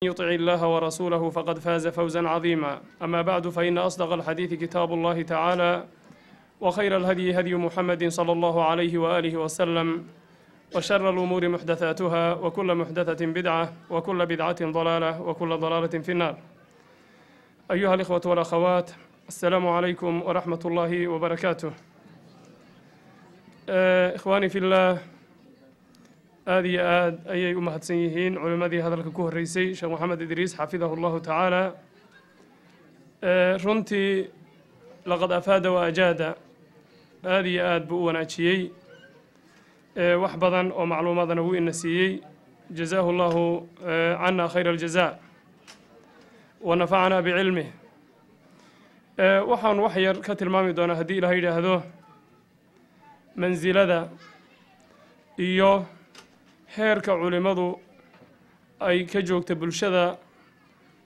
يطع الله ورسوله فقد فاز فوزا عظيما. أما بعد، فإن أصدق الحديث كتاب الله تعالى، وخير الهدي هدي محمد صلى الله عليه وآله وسلم، وشر الأمور محدثاتها، وكل محدثة بدعة، وكل بدعة ضلالة، وكل ضلالة في النار. أيها الإخوة والأخوات، السلام عليكم ورحمة الله وبركاته. إخواني في الله، aad iyo aad ayay u mahadsan yihiin culimmadii hadalka ku horreysay, Sheekh Moxamed Idriis xafidahu Allahu tacaala. Runtii laqad afaada wa ajaada, aad iyo aad buu u wanaajiyey, wax badan oo macluumaadana wuu ina siiyey. Jazaahu Allahu cana khayra aljaza wa nafacanaa bicilmih. Waxaan wax yar ka tilmaami doonaa, haddii Ilaah yidhaahdo, mansilada iyo heerka culimmadu ay ka joogta bulshada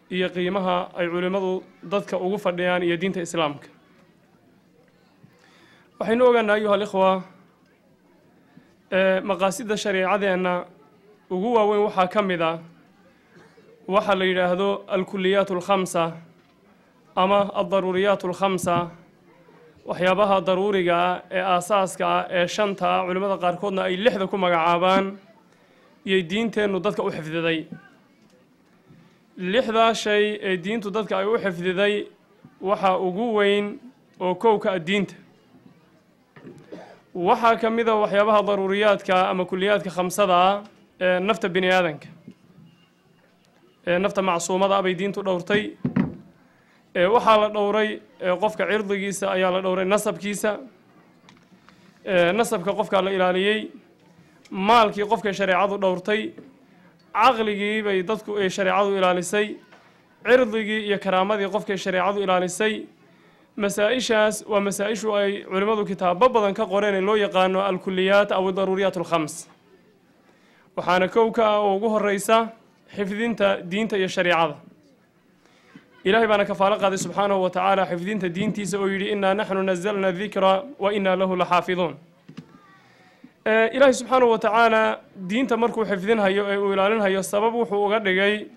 iyo qiimaha ay culimmadu dadka ugu fadhiyaan iyo diinta Islaamka. Waxaynu ogaanaa, ayuha alikhwa, maqaasida shareecadeenna ugu waaweyn waxaa ka mid a waxa la yidhaahdo alkuliyaat alkhamsa ama aldaruuriyaat alkhamsa, waxyaabaha daruuriga ah ee aasaaska ah ee shanta ah, culimmada qaarkoodna ay lixda ku magacaabaan, iyo diinteennu dadka u xifdiday. Lixdaa shay ee diintu dadka ay u xifdiday waxaa ugu weyn oo kowka ah diinta. Waxaa ka mid a waxyaabaha daruuriyaadka ama kuliyaadka khamsada ah ee nafta bini aadanka, ee nafta macsuumada ah bay diintu dhowrtay. Waxaa la dhowray qofka cirdigiisa ayaa la dhowray, nasabkiisa, nasabka qofkaa la ilaaliyey, maalkii qofkay shareecadu dhowrtay, caqligii bay dadku ay shareecadu ilaalisay, cirdigii iyo karaamadii qofkay shareecadu ilaalisay. Masaa-ishaas waa masaa-ishu ay culimmadu kitaabo badan ka qoreen ee loo yaqaano alkuliyaat aw daruuriyaat alkhams. Waxaana kow ka ah oo ugu horeysa xifdinta diinta iyo shareecada. Ilahay baana kafaalo qaaday subxaanahu wa tacaala xifdinta diintiisa oo yidhi: "Innaa naxnu nazalna dikra wa innaa lahu laxaafiduun." Ilaahay subxaanahu wa tacaala diinta markuu xifdinhayo ee uu ilaalinhayo, sabab wuxuu uga dhigay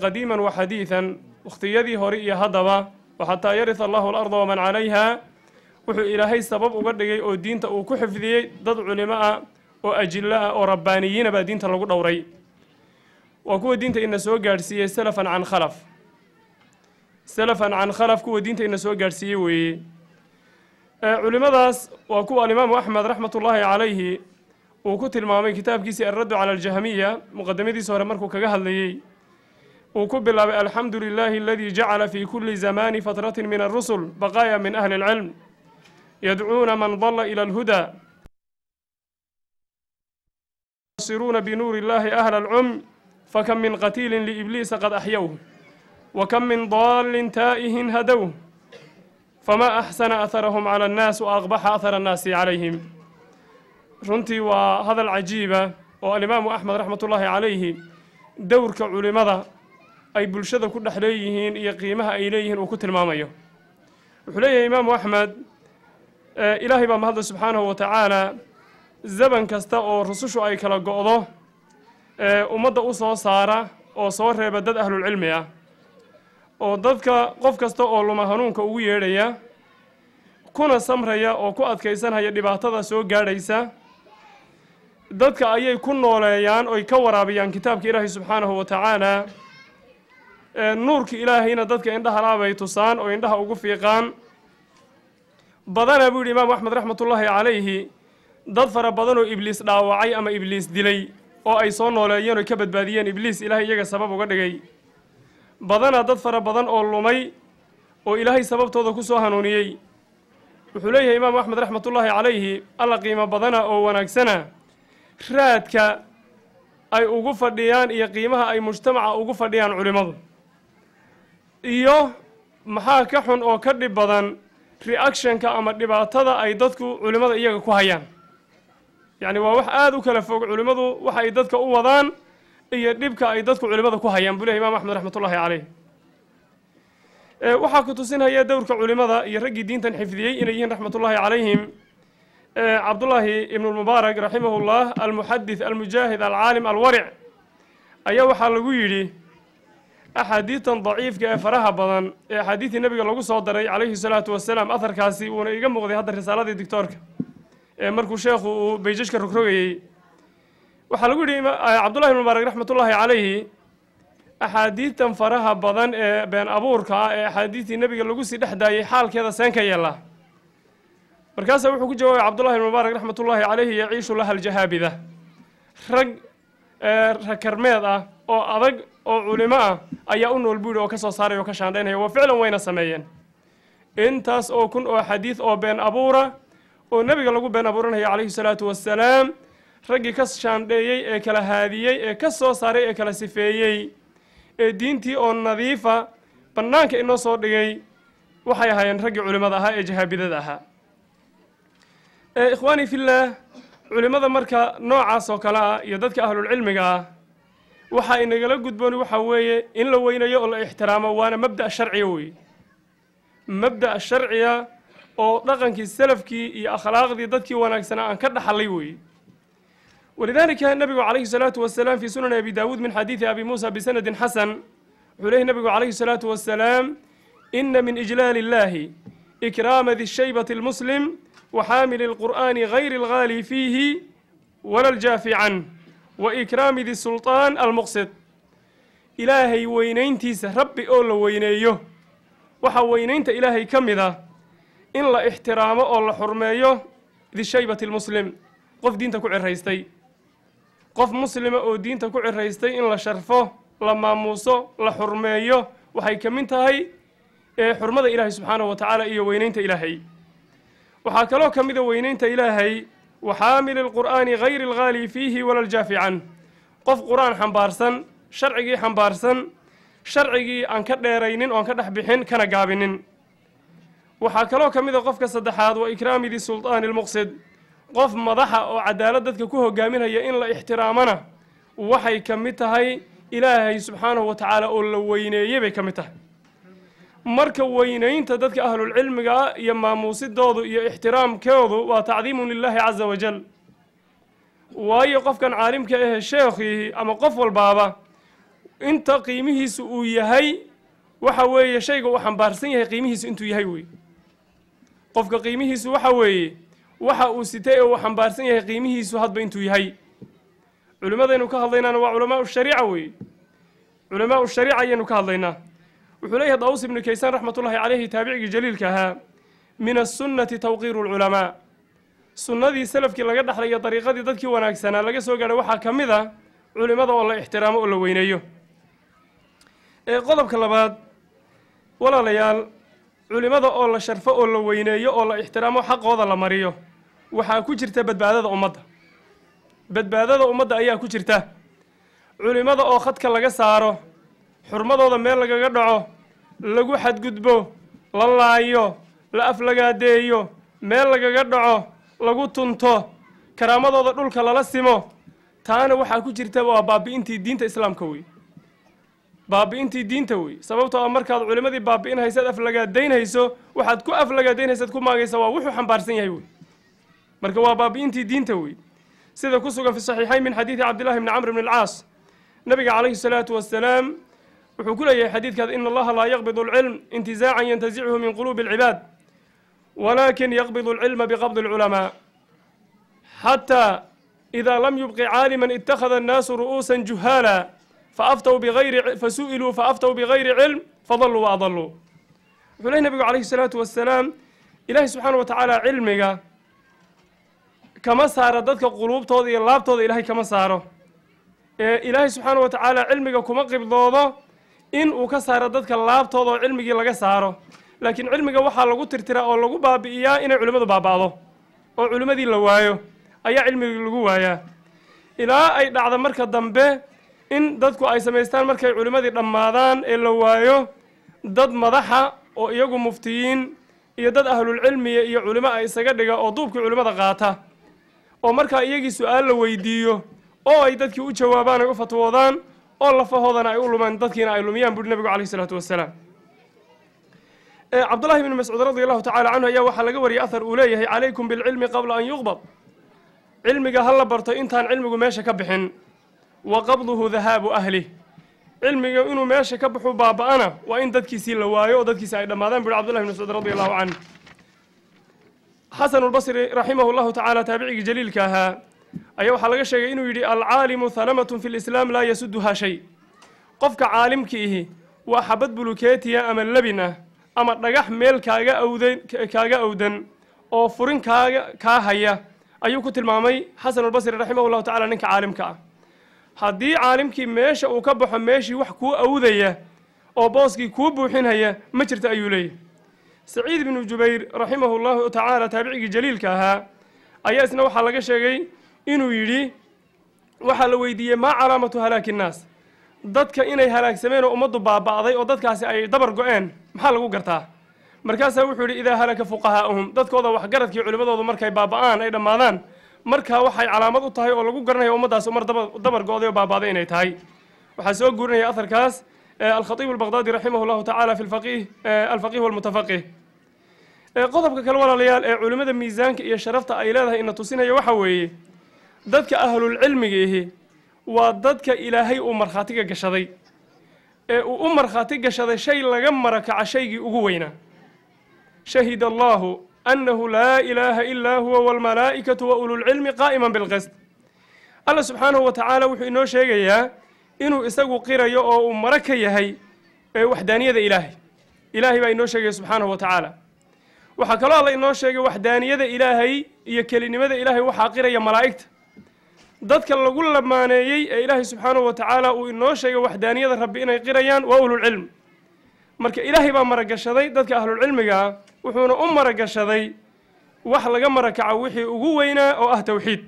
qadiiman wa xadiidan, wakhtiyadii hore iyo haddaba, xataa yaritha Allahu alarda waman calayha. Wuxuu Ilaahay sabab uga dhigay oo diinta uu ku xifdiyey dad culimo ah oo ajillo ah oo rabbaaniyiina baa diinta lagu dhowray. Waa kuwa diinta ina soo gaadhsiiyey salafan can khalaf, salafan can khalaf, kuwa diinta ina soo gaadhsiiyey weeye culimadaas. Waa kuwa alimaamu Axmed raxmatullaahi calayhi uu ku tilmaamay kitaabkiisii Alraddu cala Aljahmiya, muqadamadiisa hore markuu kaga hadlayey uu ku bilaabay: "Alxamdu lilaahi aladii jacala fi kuli zamani fatratin min alrusul baqaaya min ahli alcilm yadcuuna man dalla ila alhuda, yasiruuna binuuri illahi ahla alcum, fakam min qatiilin liibliisa qad axyowh, wakam min daalin taa'ihin hadowh, fama axsana aharahum cala annaas wa aqbaxa ahara annaasi calayhim." Runtii waa hadal cajiiba oo alimaamu Axmed raxmatullaahi calayhi dowrka culimada ay bulshada ku dhex leeyihiin iyo qiimaha ay leeyihiin uu ku tilmaamayo. Wuxuu leeyahay imaamu Axmed: Ilaahay baa mahadla subxaanahu wa tacaala, zaban kasta oo rusushu ay kala go'do ummadda u soo saara oo soo reeba dad ahlulcilmi ah oo dadka qof kasta oo luma hanuunka ugu yeedhaya, kuna samraya oo ku adkaysanhaya dhibaatada soo gaadhaysa. Dadka ayay ku nooleeyaan oy ka waraabiyaan kitaabka Ilaahay subxaanahu wa tacaala, nuurka Ilaahayna dadka indhaha laabay tusaan oo indhaha ugu fiiqaan. Badana, buu yidhi imaamu Axmed raxmatullaahi calayhi, dad fara badan oo Ibliis dhaawacay ama Ibliis dilay oo ay soo nooleeyeen oy ka badbaadiyeen Ibliis, Ilaahay iyaga sabab uga dhigay. Badana dad fara badan oo lumay oo Ilaahay sababtooda ku soo hanuuniyey. Wuxuu leeyahay imaamu Axmed raxmatullaahi calayhi: alla qiimo badana oo wanaagsana raadka ay ugu fadhiyaan iyo qiimaha ay mujtamaca ugu fadhiyaan culimmadu, iyo maxaa ka xun oo ka dhib badan reactionka ama dhibaatada ay dadku culimmada iyaga ku hayaan. Yacni waa wax aada u kala fog culimmadu waxa ay dadka u wadaan iyo dhibka ay dadku culimmada ku hayaan, buu lehy imaam Axmed raxmatullahi caleyh. Waxaa ku tusinaya dowrka culimmada iyo raggii diintan xifdiyey inay yihiin raxmatullaahi calayhim, Cabdullaahi Ibnulmubaarak raximahullah, almuxadith almujaahid alcaalim alwaric, ayaa waxaa lagu yidhi Axaadiidtan daciifka ee faraha badan ee axaadiidtii nebiga lagu soo daray calayhi salaatu wasalaam, atharkaasi wuuna iga muuqday hadda risaaladii doctoorka ee markuu sheekhu uu bayjajka rogrogayey. Waxaa lagu yidhi Cabdullahi ibn Mubaarak raxmatullaahi calayhi, axaadiidtan faraha badan ee been abuurka ah ee axaadiidtii nebiga lagu sii dhex daayey xaalkeeda seen ka yeelaa? Markaasaa wuxuu ku jawaabay Cabdullahi ibn Mubaarak raxmatullaahi calayhi: yaciishu laha aljahaabida, rag rakarmeed ah oo adag oo culimo ah ayaa u nool buu yidhi, oo ka soo saaraya oo ka shaandhaynaya. Wa ficlan wayna sameeyeen intaas oo kun oo xadiid oo been abuura oo nebiga lagu been abuuranaya calayhi salaatu wassalaam. Raggii ka shaandheeyey ee kala haadiyey ee ka soo saaray ee kala sifeeyey ee diintii oo nadiifa bannaanka inoo soo dhigay waxay ahaayeen raggii culimada ahaa ee jahaabidada ahaa. Ikhwaanii fillaah, culimada marka noocaas oo kale ah iyo dadka ahlulcilmiga ah waxaa inagala gudbooni waxaa weeye in la weynayo oo la ixtiraamo, waana mabda' sharciya weeye, mabda' sharciya oo dhaqankii salafkii iyo akhlaaqdii dadkii wanaagsanaa aan ka dhaxalay weeye. Walidaalika nabigu calayhi salaatu wasalaam fi sunani Abi Daawuud min xadiidi Abi Muusa bisanadin xasan wuxuu leeyahy nabigu calayhi salaatu wasalaam: ina min ijlaali illahi ikraama di shaybati almuslim wa xaamili alqur'aani gayri alghaali fiihi wala aljaafi canh wa ikraami di sulطaan almuqsid. Ilaahay weynayntiisa, Rabbi oo la weyneeyo, waxaa weynaynta Ilaahay ka mid ah in la ixtiraamo oo la xurmeeyo dishaybati almuslim, qof diinta ku ciraystay, qof muslima oo diinta ku ciraystay in la sharfo, la maamuuso, la xurmeeyo waxay ka mid tahay ee xurmada Ilaahay subxaanahu wa tacaala iyo weynaynta Ilaahay. Waxaa kaloo ka mida weynaynta Ilaahay wa xaamili alqur'aani gayri alghaali fiihi wala aljaafi canh, qof Qur-aan xambaarsan, sharcigii xambaarsan, sharcigii aan ka dheeraynin oon ka dhex bixin kana gaabinin. Waxaa kaloo ka mid a qofka saddexaad wa ikraami di sulطaani almuqsid, qof madaxa oo cadaalad dadka ku hogaaminaya in la ixtiraamana waxay ka mid tahay Ilaahay subxaanahu wa tacaala oo la weyneeyey bay ka mid tahay. Marka weynaynta dadka ahlulcilmiga ah iyo maamuusidoodu iyo ixtiraamkoodu waa tacdiimun lilaahi caza wajal, waayo qofkan caalimka ahe sheekhii ama qof walbaaba inta qiimihiisu uu yahay waxa weeye shayga uu xambaarsan yahay qiimihiisu intuu yahay wey. Qofka qiimihiisu waxa weeye waxa uu sitay ee uu xambaarsan yahay qiimihiisu hadba intuu yahay. Culimmadaynu ka hadlaynaana waa culamaau shariica weeye, culamaau shariica ayaynu ka hadlaynaa. Wuxuu leeyahay Daawus ibnu Kaysaan raxmatullahi calayhi, taabicigii jaliilka ahaa: min asunnati tawqiiru lculamaa. Sunnadii salafkii laga dhaxlay iyo dariiqadii dadkii wanaagsanaa laga soo gaadhay waxaa ka mid a culimmada oo la ixtiraamo oo la weyneeyo. Qodobka labaad, walaalayaal, culimmada oo la sharfo oo la weyneeyo oo la ixtiraamo, xaqooda la mariyo, waxaa ku jirta badbaadada ummadda. Badbaadada ummadda ayaa ku jirta. Culimmada oo khadka laga saaro, xurmadooda meel lagaga dhaco, lagu xadgudbo, la laayo, la aflagaadeeyo, meel lagaga dhaco, lagu tunto, karaamadooda dhulka lala simo, taana waxaa ku jirta waa baabi'intii diinta Islaamka wey, baabi'intii diinta wey. Sababtoo ah markaad culimmadii baabi'in haysaad aflagaadaynhayso, waxaad ku aflagaadaynhaysaad ku maagaysa waa wuxuu xambaarsan yahay wey. Marka waa baabi'intii diinta wey. Sida ku sugan fi saxiixayn min xadiidi Cabdillahi bni Camr bni Alcaas, nabiga calayhi salaatu wasalaam wuxuu ku leeyahay xadiidkaas: ina Allaha laa yaqbidu alcilm intizaacan yantazichu min quluubi alcibaad, walaakin yaqbidu alcilma biqabdi alculamaa, xataa idaa lam yubqi caaliman ittakhada annaasu ru'uusan juhaala faaftaw bigayri fasu'iluu faaftaw bigayri cilm fadalluu wa adalluu. Wuxuu leeyahy nabigu calayhi salaatu wasalaam: Ilaahay subxaana wa tacaala cilmiga kama saaro dadka quluubtooda iyo laabtooda, Ilaahay kama saaro ee Ilaahay subxaana wa tacaala cilmiga kuma qibdoodo in uu ka saaro dadka laabtooda oo cilmigii laga saaro, laakiin cilmiga waxaa lagu tirtiraa oo lagu baabi'iyaa inay culimmadu baaba'do oo culimmadii la waayo ayaa cilmigii lagu waayaa, ilaa ay dhacdo marka dambe in dadku ay samaystaan markay culimmadii dhammaadaan ee la waayo dad madaxa oo iyagu muftiyiin iyo dad ahlulcilmiya iyo culimo ay isaga dhiga oo duubkii culimmada qaata, oo markaa iyagii su-aal la weydiiyo oo ay dadkii u jawaabaan ay u fatwoodaan oo lafahoodana ay u lumaan dadkiina ay lumiyaan, buuri nabigu calayhi salaatu wasalaam. Cabdullahi bni Mascuud radi allahu tacala canhu ayaa waxaa laga wariyay athar uu leeyahay: calaykum bilcilmi qabla an yuqbad, cilmiga ha la barto intaan cilmigu meesha ka bixin, wa qabduhu dahaabu ahlih. Cilmiga inuu meesha ka baxu baaba'ana waa in dadkiisii la waayo oo dadkiisi ay dhammaadaan, buri Cabdullahi bn Mascuud radi allahu canh. Xasan Albasri raximah llahu tacaala, taabicigii jaliilka ahaa, ayaa waxaa laga sheegay inuu yidhi: "Alcaalimu halamatun fi lislaam laa yasuduhaa shay." Qofka caalimka ihi waa xabad bulukeetiya ama lebin ah ama dhagax meel kaaga awdan, kaaga awdan oo furin kaaga kaa haya, ayuu ku tilmaamay Xasanulbasri raximah llahu tacala ninka caalimka ah. Haddii caalimkii meesha uu ka baxo, meeshii wax kuu awdaya oo booskii kuu buuxinhaya ma jirto, ayuu leeyahy. Saciid ibnu Jubayr raximahu llahu tacaala, taabicigii jaliilka ahaa, ayaa isna waxaa laga sheegay inuu yidhi, waxaa la weydiiyey: "Maa calaamatu halaaki innaas?" Dadka inay halaagsameen oo ummaddu baaba'day oo dadkaasi ay dabar go-een maxaa lagu gartaa? Markaasaa wuxuu yidhi: "Idaa halaka fuqahaa'uhum." Dadkooda waxgaradkii, culimmadoodu markay baaba'aan, ay dhammaadaan, markaa waxay calaamad u tahay oo lagu garanaya ummaddaas umar dabar go'day oo baaba'day inay tahay. Waxaa soo guurinaya aharkaas Alkhatiib Albaqdaadi raximah llahu tacaala fi lfaqih Alfaqih walmutafaqih. Qodobka kale, walaalayaal, ee culimmada miisaanka iyo sharafta ay leedahay ina tusinaya waxa weeye, dadka ahlulcilmiga ihi waa dadka Ilaahay uu markhaatiga gashaday, ee uu u markhaati gashaday shay laga marakaca shaygii ugu weynaa: "Shahida Allahu annahu laa ilaaha ilaa huwa waalmalaa'ikatu wa ululcilmi qaa'iman bilqist." Alla subxaanahu wa tacaala wuxuu inoo sheegayaa inuu isagu qirayo oo uu maro ka yahay ee waxdaaniyada Ilaahay. Ilaahay baa inoo sheegaya subxaanahu wa tacaala. Waxaa kaloo Alla inoo sheegay waxdaaniyada Ilaahay iyo kelinimada Ilaahay waxaa qiraya malaa'igta. Dadka lagu lamaaneeyey ee Ilaahay subxaanahu wa tacaala uu inoo sheegay waxdaaniyada Rabbi inay qirayaan waa ululcilm. Marka Ilaahay baa maragashaday dadka ahlulcilmiga ah, wuxuuna u maragashaday wax laga marakaco wixii ugu weynaa oo ah towxiid,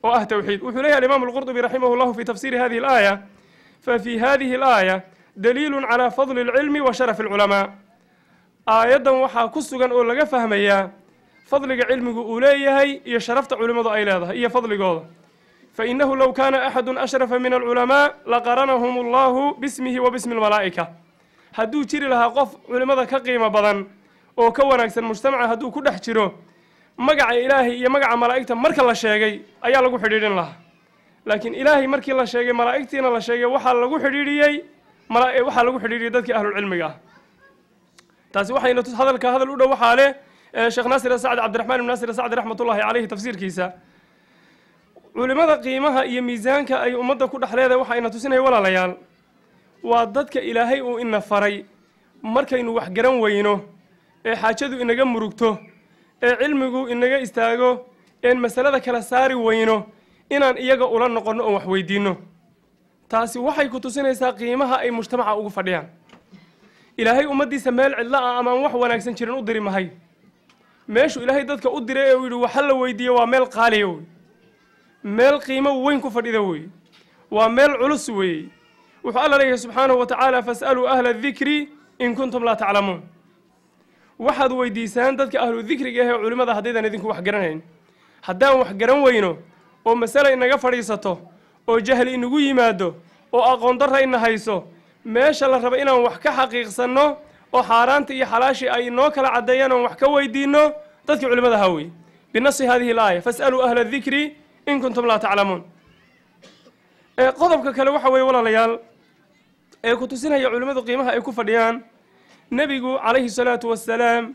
oo ah towxiid. Wuxuu leeyahy Alimaam Alqurطubi raximah llahu fi tafsiiri hadihi alaaya: "Fa fii hadihi alaaya daliilun calaa fadli alcilmi wa sharafi alculamaa." Aayaddan waxaa ku sugan oo laga fahmayaa fadliga cilmigu uu leeyahay iyo sharafta culimmadu ay leedahay iyo fadligooda. "Fainahu low kaana axadu ashrafa min alculamaa laqaranahum allahu bismihi wa bismi almalaa'ika." Hadduu jiri lahaa qof culimmada ka qiimo badan oo ka wanaagsan mujtamaca hadduu ku dhex jiro, magaca Ilaahay iyo magaca malaa'igta marka la sheegay ayaa lagu xidhiidhin lahaa. Laakiin Ilaahay markii la sheegay, malaa'igtiina la sheegay, waxaa lagu xidhiidhiyey waxaa lagu xidhiidhiyey dadkii ahlulcilmiga ah. Taasi waxayna tus hadalka hadal u dhow waxaa leh Sheekh Naasir Sacdi, Cabdiraxmaan ibn Naasir Sacdi raxmatullahi calayhi, tafsiirkiisa. Culimada qiimaha iyo miisaanka ay ummadda ku dhex leedahay waxaa ina tusinaya, walaalayaal, waa dadka Ilaahay uu ina faray markaynu wax garan weyno ee xaajadu inaga murugto ee cilmigu inaga istaago een masalada kala saari weyno inaan iyaga ula noqonno oon wax weydiinno. Taasi waxay ku tusinaysaa qiimaha ay mujtamaca ugu fadhiyaan. Ilaahay ummaddiisa meel cidlo ah ama aan wax wanaagsan jirin u diri mahay. Meeshuu Ilaahay dadka u diray ee uu yidhi waxa la weydiiye waa meel qaaliya wey, meel qiimo weyn ku fadhida wey, waa meel culus weeye. Wuxuu Alla leeyahay subxaanahu wa tacaala: "Fas'aluu ahla dikri in kuntum laa taclamuun." Waxaad weydiisaan dadka ahlu dikriga ah ee culimmada haddaydan idinku wax garanayn. Haddaan wax garan weyno oo masale inaga fadhiisato oo jahli inagu yimaado oo aqoon darra ina hayso, meesha la rabo inaan wax ka xaqiiqsanno oo xaaraanta iyo xalaashii ay inoo kala caddeeyaan oon wax ka weydiinno dadkii culimmada ahaa wey, binasi hadihi alaaya: "Fas'aluu ahla dikri in kuntum laa taclamuun." Qodobka kale waxa weeye, walaalayaal, ee ku tusinaya culimmadu qiimaha ay ku fadhiyaan, Nebigu calayhi salaatu wassalaam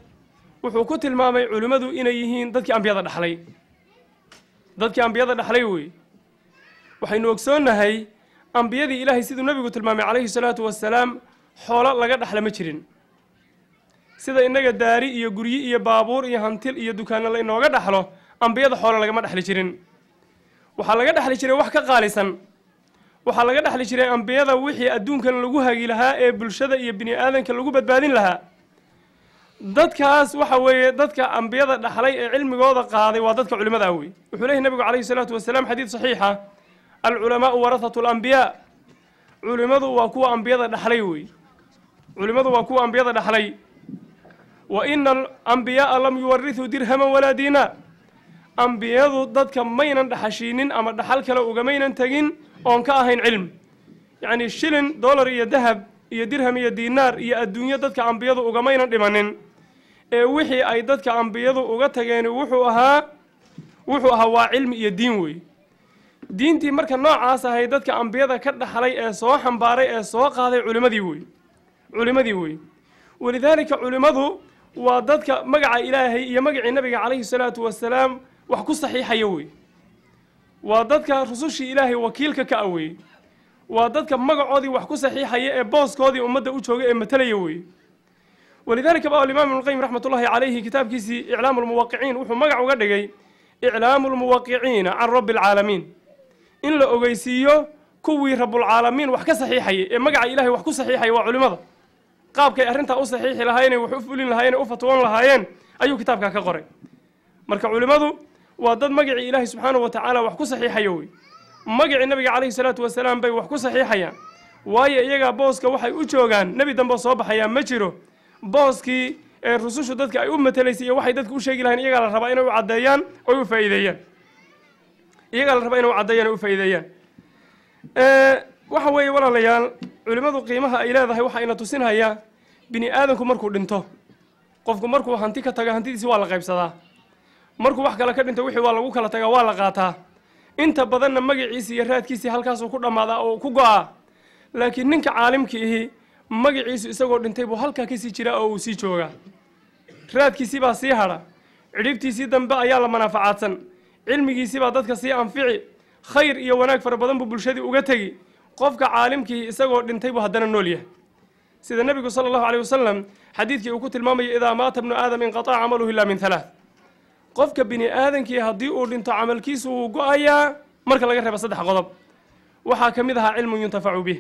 wuxuu ku tilmaamay culimmadu inay yihiin dadkii ambiyada dhaxlay. Dadkii ambiyada dhaxlay wey. Waxaynu ogsoonnahay ambiyadii Ilaahay, siduu Nebigu tilmaamay calayhi salaatu wassalaam, xoolo laga dhaxla ma jirin. Sida innaga daari iyo guryi iyo baabuur iyo hantil iyo dukaanno la inooga dhaxlo, ambiyada xoolo lagama dhexli jirin. Waxaa laga dhexli jiray wax ka qaalisan. Waxaa laga dhexli jiray ambiyada wixii adduunkan lagu hagi lahaa ee bulshada iyo bini aadanka lagu badbaadin lahaa. Dadkaas waxa weeye dadka ambiyada dhaxlay ee cilmigooda qaaday, waa dadka culimada ah wey. Wuxuu leeyahy Nabigu calayhi salaatu wasalaam, xadiid saxiixa: "Alculamaau warahatu alambiyaa." Culimadu waa kuwa ambiyada dhaxlay wey. Culimadu waa kuwa ambiyada dhaxlay. "Wa ina alambiyaaa lam yuwarithuu dirhaman walaa diinaar." Ambiyadu dadka maynan dhaxashiinin ama dhaxal kale ugamaynan tegin oon ka ahayn cilmi. Yacni shilin dollar iyo dahab iyo dirham iyo diinaar iyo adduunyo dadka ambiyadu ugamaynan dhimanin, ee wixii ay dadka ambiyadu uga tageen wuxuu ahaa waa cilmi iyo diin wey. Diintii marka noocaas ahay dadka ambiyada ka dhaxlay ee soo xambaaray ee soo qaaday culimadii wey, culimadii wey. Walidaalika culimadu waa dadka magaca Ilaahay iyo magacii nabiga calayhi salaatu wasalaam wax ku saxiixaya wey. Waa dadka rusushii Ilaahay wakiilka ka awey, waa dadka magacoodii wax ku saxiixaya ee booskoodii ummadda u jooga ee matalaya wey. Walidaalika baa alimaam Ibnulqayim raxmatullahi calayhi kitaabkiisii Iclaamu lmuwaqiciin wuxuu magac uga dhigay Iclaamu lmuwaqiciina can Rabbi alcaalamiin, in la ogeysiiyo kuwii Rabbulcaalamiin wax ka saxiixayay ee magaca Ilaahay wax ku saxiixaya waa culimada. Qaabkay arrintaa u saxiixi lahaayeen, wax u fulin lahaayeen, u fatwoon lahaayeen ayuu kitaabkaa ka qoray. Marka culimadu waa dad magacii Ilaahay subxaanahu wa tacaala wax ku saxiixaya wey, magacii nabiga calayhi salaatu wasalaam bay wax ku saxiixayaan, waayo iyagaa booska waxay u joogaan nebi dambe soo baxayaa ma jiro. Booskii ee rusushu dadka ay u matelaysay iyo waxay dadka u sheegi lahayn iyagaa la rabaa inay u caddeeyaan oy u faa'iideeyaan, iyagaa la rabaa inay u caddeeyaan oy u faa'iideeyaan. Waxa weeye walaalayaal, culimmadu qiimaha ay leedahay waxaa ina tusinhayaa bini aadanku markuu dhinto, qofku markuu hanti ka tago hantidiisi waa la qaybsadaa, markuu wax kale ka dhinto wixii waa lagu kala tagaa, waa la qaataa, inta badanna magaciisi iyo raadkiisii halkaasuu ku dhammaadaa oo ku go'aa. Laakiin ninka caalimka ihi magaciisu isagoo dhintay buu halkaa kasii jiraa oo uu sii joogaa, raadkiisii baa sii hadha, cidhibtiisii dambe ayaa la manaafacaadsan, cilmigiisii baa dadka sii anfici, khayr iyo wanaag fara badan buu bulshadii uga tegi. Qofka caalimkiihi isagoo dhintay buu haddana nool yahay, sida nebigu sala allahu alayh wasalam xadiidkii uu ku tilmaamayo idaa maata bnu aadam inqataca camaluhu ilaa min halaath. Qofka bini aadankii haddii uu dhinto camalkiisu wuu go-ayaa marka laga reebo 3 qodob. Waxaa ka mid ahaa cilmun yuntafacu bih,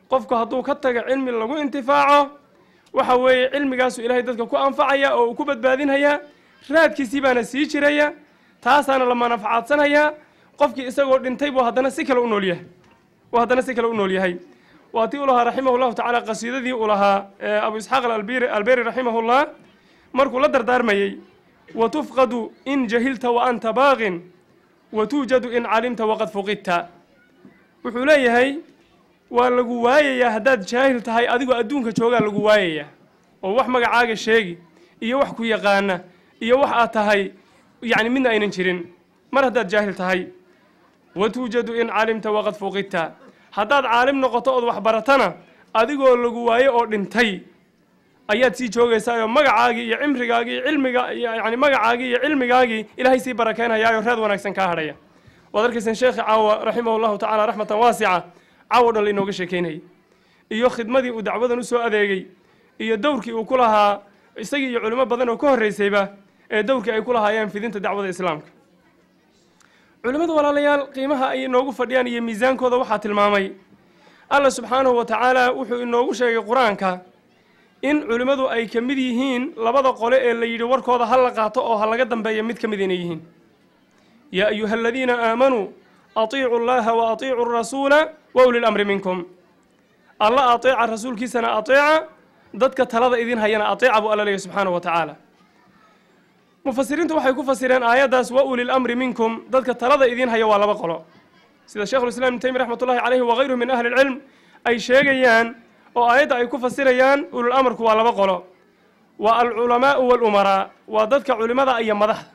qofku hadduu ka tago cilmi lagu intifaaco, waxa weeye cilmigaasu Ilaahay dadka ku anfacaya oo uu ku badbaadinhayaa, raadkiisii baana sii jiraya, taasaana la manaafacaadsanhayaa. Qofkii isagoo dhintay buu haddana si kale u nool yahay, uu haddana si kale u nool yahay. Waa tii u lahaa raximahu llahu tacaala qasiidadii uu lahaa Abu Isxaaq Alberi raximahullah markuu la dardaarmayey, watufqadu in jahilta wa anta baaqin watuujadu in calimta waqad fuqidta. Wuxuu leeyahay waa lagu waayayaa haddaad jaahil tahay, adigoo adduunka joogaa lagu waayayaa, oo wax magacaaga sheegi iyo wax ku yaqaana iyo wax aad tahay yacni midna aynan jirin mar haddaad jaahil tahay. Watuujadu in calimta waqad fuqidta, haddaad caalim noqoto ood wax baratana adigoo lagu waayo oo dhintay ayaad sii joogaysaa, oo magacaagii iyo cimrigaagii iyo cilmiga yacni magacaagii iyo cilmigaagii Ilaahay sii barakaynayaayoo raad wanaagsan kaa hadhaya. Waad arkayseen sheekhi caawa raximahu llahu tacaala raxmatan waasica caawo dhan lainooga sheekaynayay, iyo khidmadii uu dacwadan u soo adeegay iyo dowrkii uu ku lahaa isagii iyo culimo badan oo ka horreysayba ee dowrkii ay ku lahaayeen fidinta dacwada islaamka. Culimmadu walaalayaal qiimaha ay inoogu fadhiyaan iyo miisaankooda waxaa tilmaamay Alla subxaanahu wa tacaala. Wuxuu inoogu sheegay qur-aanka in culimmadu ay ka mid yihiin labada qole ee la yidhi warkooda ha la qaato oo ha laga dambeeya mid ka mid inay yihiin. Yaa ayuha aladiina aamanuu atiicu allaha wa atiicu arasuula wa uli lamri minkum. Alla ateeca, rasuulkiisana ateeca, dadka talada idin hayana ateeca buu Alla leeyahy subxaanahu wa tacaala. Mufasiriintu waxay ku fasireen aayaddaas wa uli lamri minkum, dadka talada idin haya waa laba qolo, sida Sheikhulislam Ibn Taymiya raxmatullahi calayhi wagayruhu min ahli ilcilm ay sheegayaan oo aayadda ay ku fasirayaan ulul amarku waa laba qolo, waa alculamaa'u walumaraa, waa dadka culimada iyo madaxda.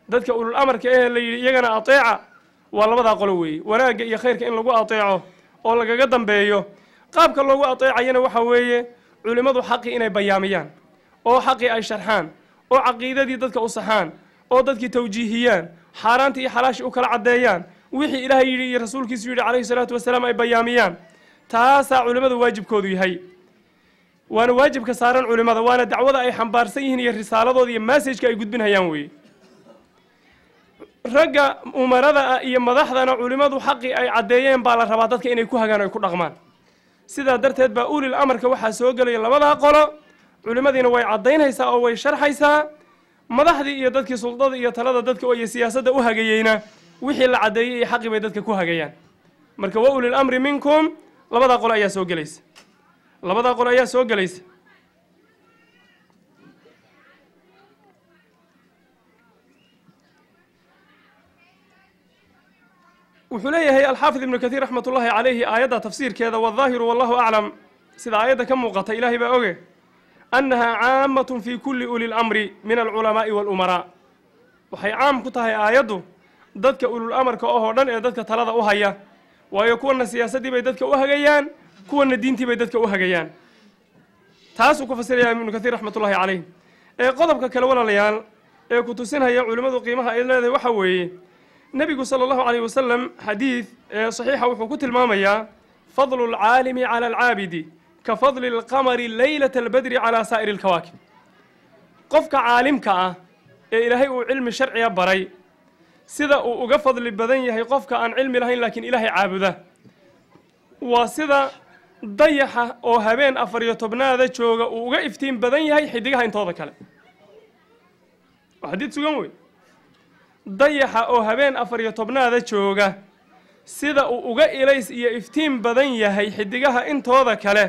Dadka ulul amarka ee la yidhi iyagana ateeca waa labadaa qolo weeye. Wanaagga iyo khayrka in lagu ateeco oo lagaga dambeeyo, qaabka loogu ateecayana waxa weeye culimmadu xaqii inay bayaamiyaan oo xaqii ay sharxaan oo caqiidadii dadka u saxaan oo dadkii tawjiihiyaan, xaaraantii iyo xalaashii u kala caddeeyaan, wixii Ilaahay yidhi iyo rasuulkiisu yidhi calayhi salaatu wasalaam ay bayaamiyaan. Taasaa culimmadu waajibkoodu yahay, waana waajibka saaran culimmada, waana dacwada ay xambaarsan yihiin iyo risaaladooda iyo massajka ay gudbinhayaan weeye. Ragga umarada ah iyo madaxdana culimmadu xaqii ay caddeeyeen baa la rabaa dadka inay ku hagaan o ay ku dhaqmaan. Sidaa darteed baa ulil amarka waxaa soo gelaya labadaa qolo. Culimmadiina way caddaynaysaa oo way sharxaysaa, madaxdii iyo dadkii suldada iyo talada dadka iyo siyaasadda u hagayeyna wixii la caddeeyey iyo xaqii bay dadka ku hagayaan. Marka wa ulil amri minkum labadaa qolo ayaa soo gelaysa, labadaa qolo ayaa soo gelaysa. Wuxuu leeyahay Alxaafid Ibnu Kathiir raxmatullaahi calayhi aayadda tafsiirkeeda, waddaahiru wallahu aclam, sida aayadda ka muuqata Ilaahay baa oge, annahaa caamatun fii kulli uli lamri min alculamaa'i waalumaraa. Waxay caam ku tahay aayaddu Dadka ulul amarka oo dhan ee dadka talada u haya, waayo kuwana siyaasaddii bay dadka u hagayaan, kuwana diintii bay dadka u hagayaan. Taasuu ku fasiraya Ibnu Kathiir raxmatullahi calayh. Ee qodobka kale, walaalayaal, ee ku tusinaya culimmadu qiimaha ay leedahay waxa weeye nebigu sala Allahu calayhi wasalam xadiid ee saxiixa wuxuu ku tilmaamayaa fadlu alcaalimi cala alcaabidi ka fadli alqamari leylata albadri calaa saa'iri alkawaakib. Qofka caalimka ah ee Ilaahay uu cilmi sharciya baray sida uu uga fadli badan yahay qofka aan cilmi lahayn laakiin Ilaahay caabuda waa sida dayaxa oo habeen 14aada jooga uu uga iftiin badan yahay xidigaha intooda kale. Waa xadiid sugan wey. Dayaxa oo habeen 14aada jooga sida uu uga ilays iyo iftiin badan yahay xidigaha intooda kale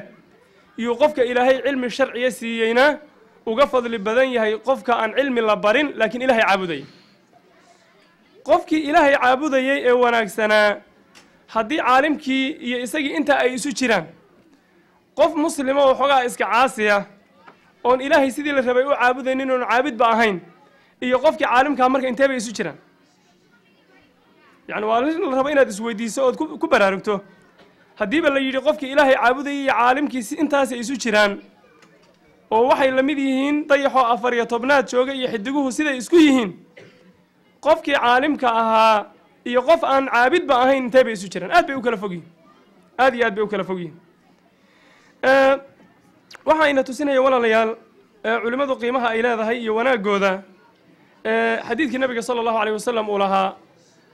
yuu qofka Ilaahay cilmi sharciya siiyeyna uga fadli badan yahay qofka aan cilmi la barin laakiin Ilaahay caabudayay. Qofkii Ilaahay caabudayay ee wanaagsanaa haddii caalimkii iyo isagii intaa ay isu jiraan, qof muslima oo xoogaa iska caasiya oon Ilaahay sidii la rabay u caabudaynin oon caabidba ahayn iyo qofkii caalimkaa marka intee bay isu jiraan? Yacni waa arrin la rabo inaad isweydiiso ood ku baraarugto. Haddiiba la yidhi qofkii Ilaahay caabudayay iyo caalimkii intaasay isu jiraan oo waxay la mid yihiin dayaxoo 14aad jooga iyo xidiguhu siday isku yihiin, qofkii caalimka ahaa iyo qof aan caabidba ahayn intee bay isu jiraan? Aad bay u kala fog yihiin, aad iyo aad bay u kala fog yihiin. Waxayna tusinaya, walaalayaal, culimmadu qiimaha ay leedahay iyo wanaaggooda xadiidkii nabiga sala Allahu alayh wasalam uu lahaa: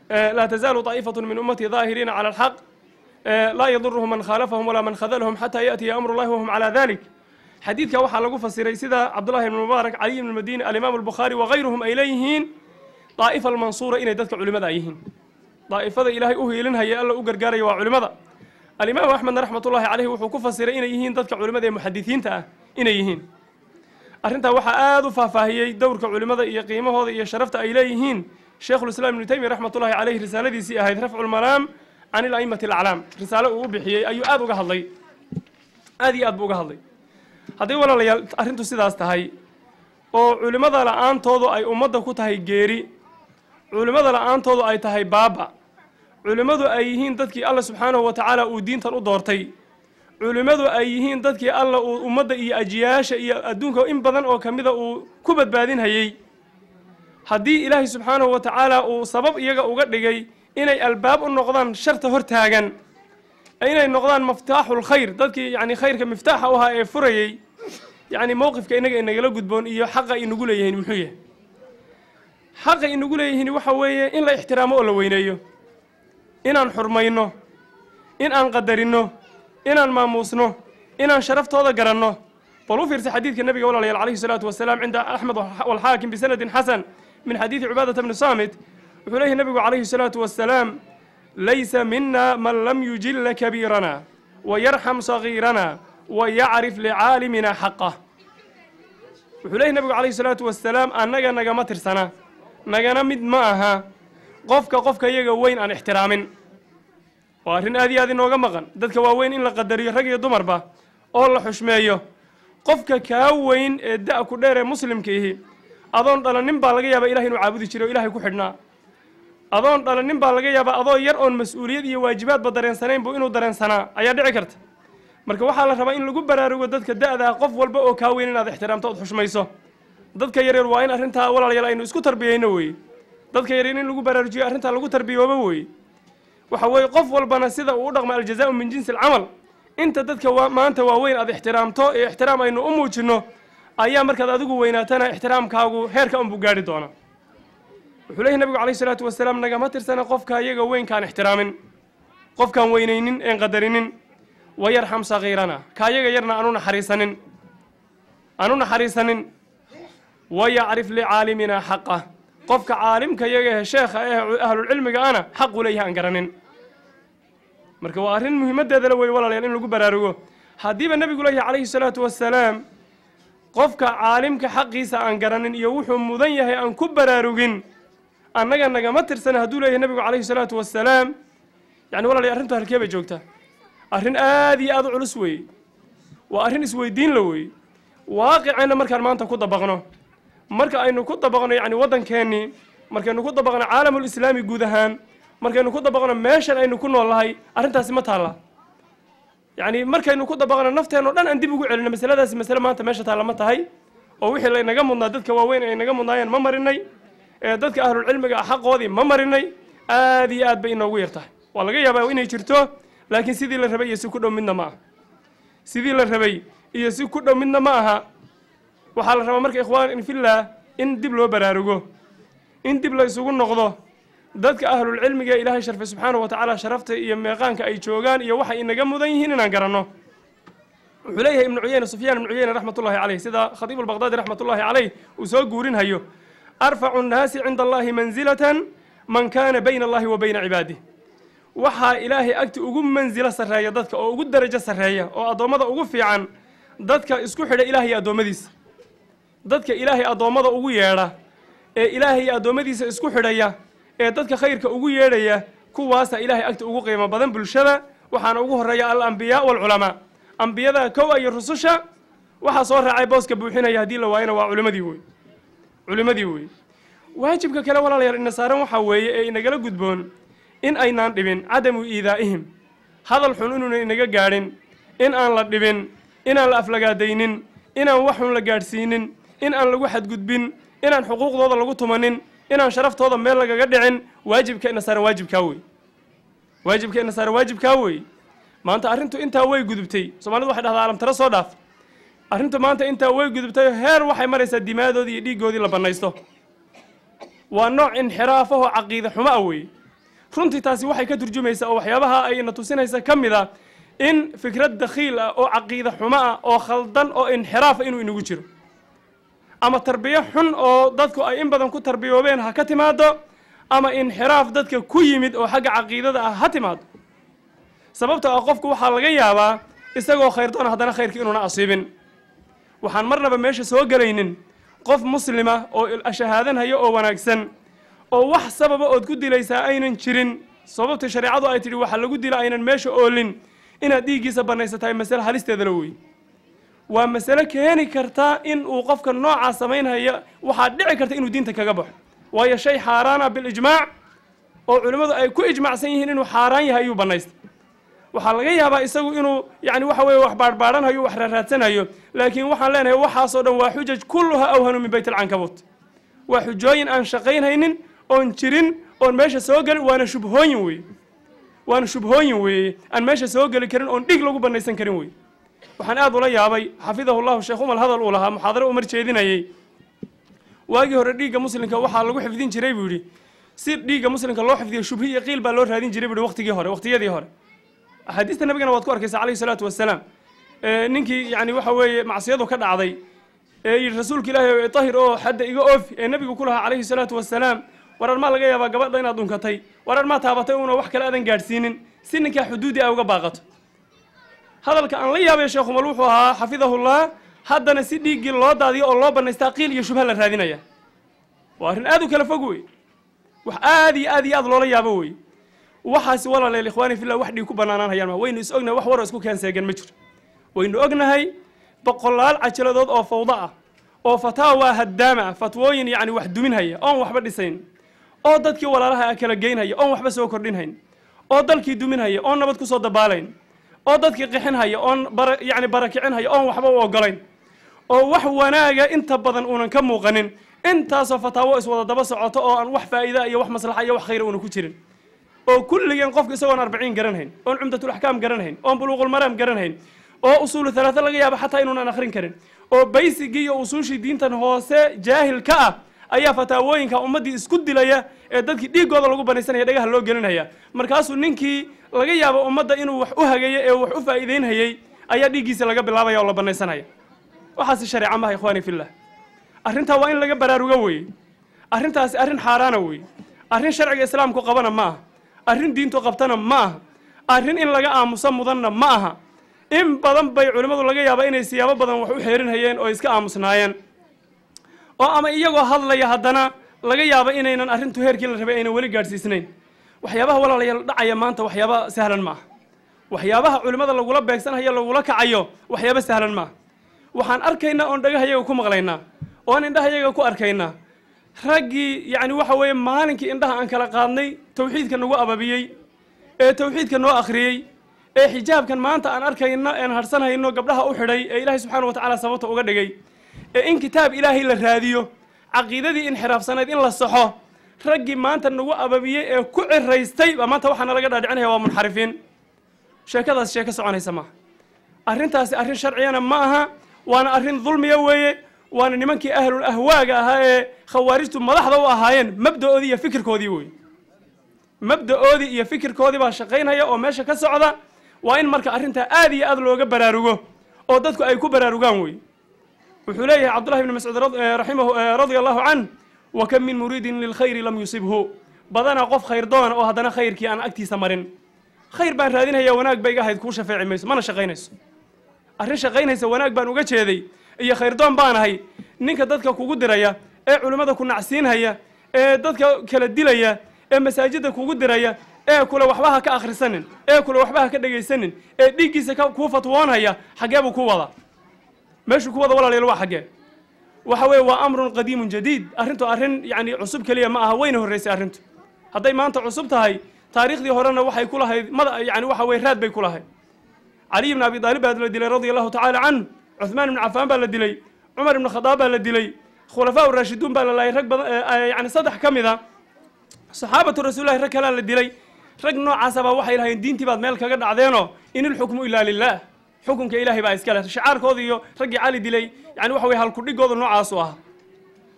laa tazaalu طaa'ifatu min ummatii daahiriina cala alxaq, laa yaduruhum man khaalafahum walaa man khadalahum xataa yaأtiya amru llahi wahum calaa dalik. Xadiidka waxaa lagu fasiray sida Cabdullahi ibn Mubaarak, Caliy ibn Madini, alimaam Albukhaari wagayruhum ay leeyihiin daa'ifa almansuura inay dadka culimada ay yihiin. Daa'ifada Ilaahay u hiilinhaya, Alla u gargaaraya waa culimada. Alimaamu Axmedna raxmatullahi caleyhi wuxuu ku fasiray inay yihiin dadka culimada ee muxadisiinta ah inay yihiin. Arrintaa waxaa aada u faahfaahiyey dowrka culimada iyo qiimahooda iyo sharafta ay leeyihiin Sheikhulislaam Ibnu Taymiya raxmatullahi caleyhi. Risaaladiisii ahayd Rafcu lmalaam can ila'immati alaclaam, risaalo uu u bixiyey, ayuu aada uga hadlay, aad iyo aad buu uga hadlay. Hadday, walaalayaal, arrintu sidaas tahay oo culimmada la-aantoodu ay ummadda ku tahay geeri, culimmada la-aantoodu ay tahay baaba, culimmadu ay yihiin dadkii Alla subxaanahu wa tacaala uu diintan u doortay, culimmadu ay yihiin dadkii Alla uu ummadda iyo ajiyaasha iyo adduunka in badan oo ka mida uu ku badbaadinhayey, haddii Ilaahay subxaanahu wa tacaala uu sabab iyaga uga dhigay inay albaab u noqdaan sharta hortaagan, inay noqdaan miftaaxul khayr, dadkii yacni khayrka miftaaxa u ahaa ee furayey, yacni mowqifka innaga inagala gudboon iyo xaqa inagu leeyihiin muxuu yahay? Xaqa inagu leeyihiin waxa weeye in la ixtiraamo oo la weyneeyo, inaan xurmayno, in aan qadarinno, inaan maamuusno, inaan sharaftooda garanno. Bal u fiirsa xadiidka nabiga, walaalayaal, calayhi salaatu wasalaam, cinda Axmed walxaakim bisanadin xasan min xadiidi Cubaadata bni Saamit. Wuxuu leeyahy nabigu calayhi salaatu wasalaam: laysa mina man lam yujilla kabiirana wayarxam sagiirana wayacrif licaalimina xaqah. Wuxuu leeyahy nabigu calayhi salaatu wasalaam: annaga nagama tirsana, nagana mid ma aha qofka iyaga weyn aan ixtiraamin. Waa arrin aad iyo aad inooga maqan, dadka waaweyn in la qadariyo, rag iyo dumarba, oo la xushmeeyo. Qofka kaa weyn ee da' ku dheer ee muslimka ihi, adoon dhalanin baa laga yaabaa Ilahay inuu caabudi jiray oo Ilahay ku xidhnaa. Adoon dhalanin baa laga yaabaa, adoo yar oon mas-uuliyad iyo waajibaadba dareensanayn buu inuu dareensanaa ayaa dhici karta. Marka waxaa la rabaa in lagu baraarugo dadka da'da ah, qof walba oo kaa weyn inaad ixtiraamto ood xushmayso. Dadka yaryar waa in arrintaa, walaalayaal, aynu isku tarbiyeyno weeye. Dadka yaryar in lagu baraarujiyo arrintaa, lagu tarbiyoobo weeye. Waxa weeye qof walbana sida uu u dhaqmo, aljazaau min jinsi alcamal. Inta dadka maanta waaweyn aad ixtiraamto ee ixtiraam aynu u muujinno ayaa markaad adigu weynaatana ixtiraamkaagu heerka unbuu gaadhi doonaa. Wuxuu leeyahy nabigu calayhi salaatu wasalaam: nagama tirsana qofka iyaga weynkaan ixtiraamin, qofkaan weynaynin een qadarinin, wayarxam sagiirana, ka iyaga yarna aanu naxariisanin, aanu naxariisanin, wayacrif licaalimina xaqah, qofka caalimka iyaga ee sheekha ee ahlulcilmiga ana xaqu leeyahay aan garanin. Marka waa arrin muhiimaddeeda la weeye, walaalayaal, in lagu baraarugo. Haddiiba nebigu leeyahay calayhi salaatu wasalaam qofka caalimka xaqiisa aan garanin iyo wuxuu mudan yahay aan ku baraarugin annaga nagama tirsana, hadduu leeyahay nebigu calayhi salaatu wasalaam, yani walaalayaal, arrintu halkee bay joogtaa? Arrin aad iyo aad u culus weeye, waa arrin isweydiin la weeye. Waaqiceenna markaan maanta ku dabaqno, marka aynu ku dabaqno yacni waddankeennii Markaynu ku dabaqno caalamulislaami guud ahaan, markaynu ku dabaqno meeshan aynu ku nool nahay, arrintaasi ma taalla. Yacni markaynu ku dabaqno nafteenno dhan aan dib ugu celino masaladaasi, masale maanta meesha taalla ma tahay. Oo wixii laynaga mudnaa, dadka waaweyn ay naga mudnaayeen ma marinay, ee dadka ahlulcilmiga ah xaqoodii ma marinay. Aad iyo aad bay inoogu yar tahay. Waa laga yaabaa inay jirto, laakiin sidii la rabay iyo si ku dhow midna ma aha. Sidii la rabay iyo si ku dhow midna ma aha. Waxaa la rabaa marka, ikhwaan fillah, in dib loo baraarugo, in dib la isugu noqdo. Dadka ahlulcilmiga Ilaahay sharfay subxaanahu wa tacaala, sharafta iyo meeqaanka ay joogaan iyo waxay inaga mudan yihiin inaan garanno. Wuxuu leeyahay Ibnu Cuyeyne, Sufyaan Ibnu Cuyeyne raxmatullahi caleyh, sida Khatiib Albaqdaadi raxmatullahi caleyh uu soo guurinhayo: "Arfacu nnaasi cinda Allahi manzilatan man kaana bayna Allahi wa bayna cibaadih." Waxaa Ilaahay agti ugu mansilo sarreeya dadka oo ugu darajo sarreeya oo addoommada ugu fiican dadka isku xidha Ilahay iyo addoommadiisa. Dadka Ilaahay addoommada ugu yeedha ee Ilaahay iyo addoommadiisa isku xidhaya ee dadka khayrka ugu yeedhaya, kuwaasa Ilaahay agta ugu qiimo badan bulshada. Waxaana ugu horreeya alambiyaa waalculamaa. Ambiyada kowa iyo rususha, waxaa soo raacay booska buuxinaya haddii la waayona waa culimadii wey, culimadii wey. Waajibka kale, walaalayaal, ina saaran waxaa weeye ee inagala gudboon in aynaan dhibin, cadamu iidaa'ihim, hadal xun inuuna inaga gaadhin, in aan la dhibin, inaan la aflagaadaynin, inaan wax xun la gaadhsiinin, in aan lagu xadgudbin, inaan xuquuqdooda lagu tumanin, inaan sharaftooda meel lagaga dhicin. Waajibka ina saaran waajibkaa wey. Waajibka ina saaran waajibkaa wey. Maanta arrintu intaa way gudubtay. Soomaalidu waxay dhahdaa alamtaro soo dhaaf. Arrintu maanta intaa way gudubtay, heer waxay maraysaa dimaadoodii iyo dhiiggoodii la bannaysto. Waa nooc inxiraafahoo caqiide xumo ah weeye runtii. Taasi waxay ka turjumaysaa oo waxyaabaha ay ina tusinaysa ka mid a in fikrad dakhiil ah oo caqiide xumo ah oo khaldan oo inxiraafa inuu inagu jiro, ama tarbiyo xun oo dadku ay in badan ku tarbiyoobeen ha ka timaado, ama inxiraaf dadka ku yimid oo xagga caqiidada ah ha timaado. Sababto ah qofku waxaa laga yaabaa isagoo khayr doona haddana khayrka inuuna asiibin. Waxaan marnaba meesha soo gelaynin qof muslima oo shahaadanhayo oo wanaagsan oo wax sababa ood ku dilaysaa aynan jirin, sababta shareecadu ay tidhi waxa lagu dila aynan meesha oolin, inaad dhiiggiisa bannaysatahay masale halisteedala wey. Waa masale keeni karta in uu qofka noocaa samaynhaya, waxaa dhici karta inuu diinta kaga baxo, waayo shay xaaraana bilijmaac oo culimmadu ay ku ijmaacsan yihiin inuu xaaraan yahay ayuu bannaystay. Waxaa laga yaabaa isagu inuu yani waxa weeye wax baadhbaadhanhayo, wax raaraadsanayo, laakiin waxaan leenahay waxaasoo dhan waa xujaj kulluha awhanu min bayt alcankabuut. Waa xujooyin aan shaqaynhaynin oon jirin oon meesha soo gelin, waana shubhooyin weeye, waana shubhooyin weeye aan meesha soo geli karin oon dhig lagu banaysan karin weeye. Waxaan aad ula yaabay, xafidahu Llahu, Sheekh Umal hadal uu lahaa muxaadaro umar jeedinayay: "Waagii hore dhiigga muslimka waxaa lagu xifdin jiray," buu yidhi, "si dhiigga muslimka loo xifdiyo shubhi iyo qiil baa loo raadin jiray," buu yidhi, "waqtigii hore, waqtiyadii hore." Axaadiista nabigana waad ku arkaysa calayhi salaatu wasalaam, ninkii yani waxa weeye macsiyadu ka dhacday ee yidhi: "Rasuulka Ilaahi, tahir oo xadda iga oofi," ee nabigu ku lahaa calayhi salaatu wasalaam: "War armaa laga yaabaa gabadha inaad dhunkatay, war armaa taabatay una wax kale aadan gaadhsiinin," si ninkaa xuduudi a uga baaqato. Hadalka aan la yaabay Sheekh Umal wuxuu ahaa, xafidahullah: haddana si dhiiggii loo daadiyo oo loo bannaystaa qiil iyo shubha la raadinaya. Waa arrin aad u kala fog wey, wax aad iyo aad iyo aad loola yaabo wey waxaasi. Walaaleel, ikhwaani fillah, wax dhiig ku bannaanaan hayaan ma waynu is ognahay. Wax waroo isku keenseegan ma jiro. Waynu ognahay boqolaal cajaladood oo fawdo ah oo fataawa haddaama ah, fatwooyin yacni wax duminhaya oon waxba dhisayn, oo dadkii walaalaha ah kala geynhaya oon waxba soo kordhinhayn, oo dalkii duminhaya oon nabad kusoo dabaalayn, oo dadkii qixinhaya oon bara yacni barakicinhaya oon waxba u ogolayn, oo wax wanaaga inta badan uunan ka muuqanin. Intaasoo fataawo iswada daba socoto oo aan wax faa'iida iyo wax maslaxa iyo wax khayra uuna ku jirin, oo kulligeen qofka isagoon 40 garanhayn, oon Cumdatulaxkaam garanhayn, oon Buluuqulmaraam garanhayn, oo Usuulu Halaata laga yaaba xataa inuunan akhrin karin, oo baysigii iyo usuushii diintan hoose jaahil ka ah, ayaa fataawooyinka ummaddii isku dilaya ee dadkii dhiiggooda lagu banaysanaya dhagaha loo gelinaya. Markaasuu ninkii laga yaabo ummadda inuu wax u hagayo ee wax u faa'iideynhayay ayaa dhiiggiisa laga bilaabaya oo la banaysanaya. Waxaasi shareeca maha, ikhwaani fillah. Arrintaa waa in laga baraarugo weeye. Arrintaasi arrin xaaraana weeye, arrin sharciga islaamku qabana ma aha, arrin diintu qabtana ma aha, arrin in laga aamuso mudanna ma aha. In badan bay culimmadu laga yaabaa inay siyaabo badan wax u xeerinhayeen oo iska aamusnaayeen, oo ama iyagoo hadlaya haddana laga yaabo inaynan arrintu heerkii la rabay aynan weli gaadhsiisnayn. Waxyaabaha, walaalayaal, dhacaya maanta waxyaaba sahlan ma aha. Waxyaabaha culimmada lagula beegsanhayo, lagula kacayo, waxyaaba sahlan maaha. Waxaan arkaynaa oon dhagahayaga ku maqlaynaa oon indhahayaga ku arkaynaa Raggii yacni waxa weeye maalinkii indhaha aan kala qaadnay tawxiidka nagu ababiyey ee tawxiidka noo akhriyey ee xijaabkan maanta aan arkayno een harsanhayno gabdhaha u xidhay ee Ilaahay subxaana wa tacaala sababta uga dhigay ee in kitaab Ilaahay la raadiyo, caqiidadii inxiraafsanayd in la saxo, raggii maanta nagu ababiyey ee ku ciraystay baa maanta waxaana laga dhaadhicinaya waa munxarifiin. Sheekadaas sheeko soconaysa maaha. Arrintaasi arrin sharciyana ma aha, waana arrin dulmiya weeye. Waana nimankii ahlul ahwaaga ahaa ee khawaarijtu madaxda u ahaayeen mabda'oodii iyo fikirkoodii wey. Mabda'oodii iyo fikirkoodii baa shaqaynaya oo meesha ka socda. Waa in marka arrintaa aad iyo aad looga baraarugo oo dadku ay ku baraarugaan wey. Wuxuu leeyahay Cabdullahi ibni Mascuud raximahu radia allahu canh: wa kam min muriidin lilkhayri lam yusibhu. Badanaa qof khayr doona oo haddana khayrkii aan agtiisa marin. Khayr baan raadinaya, wanaag bay iga ahayd, kuu shafeeci mayso, mana shaqaynayso. Arrin shaqaynaysa wanaag baan uga jeeday iyo khayrdoon baanahay, ninka dadka kugu diraya ee culimmada ku nacsiinhaya ee dadka kala dilaya ee masaajidda kugu diraya ee kule waxba ha ka akhrisanin ee kule waxba ha ka dhegaysanin ee dhiiggiisa kuu fatwoonhaya, xaggee buu ku wadaa? Meeshuu ku wada, walaalayaal, waa xaggee? Waxa weeye waa amrun qadiimun jadiid. Arrintu arrin yacni cusub keliya ma aha, wayna horraysay arrintu. Hadday maanta cusub tahay, taariikhdii horena waxay ku lahayd mada yacni waxa weye raad bay ku lahayd. Caliy ibn Abi Aalib baa la dilay radia allahu tacaala canh, Cuthmaan ibn Cafaan baa la dilay, Cumar ibn Khadaab baa la dilay, khulafaa raashiduun baa la laayay, rag badan, yani saddex ka mid a saxaabatu rasuulillahi, rag kalaa la dilay. Rag noocaasa baa waxay lahayn diintii baad meel kaga dhacdeenoo in ilxukmu ilaa lilah, xukunka Ilaahay baa iska leh. Shicaarkooda iyo raggii Cali dilay yani waxa weye halkudhigooda noocaasu ahaa.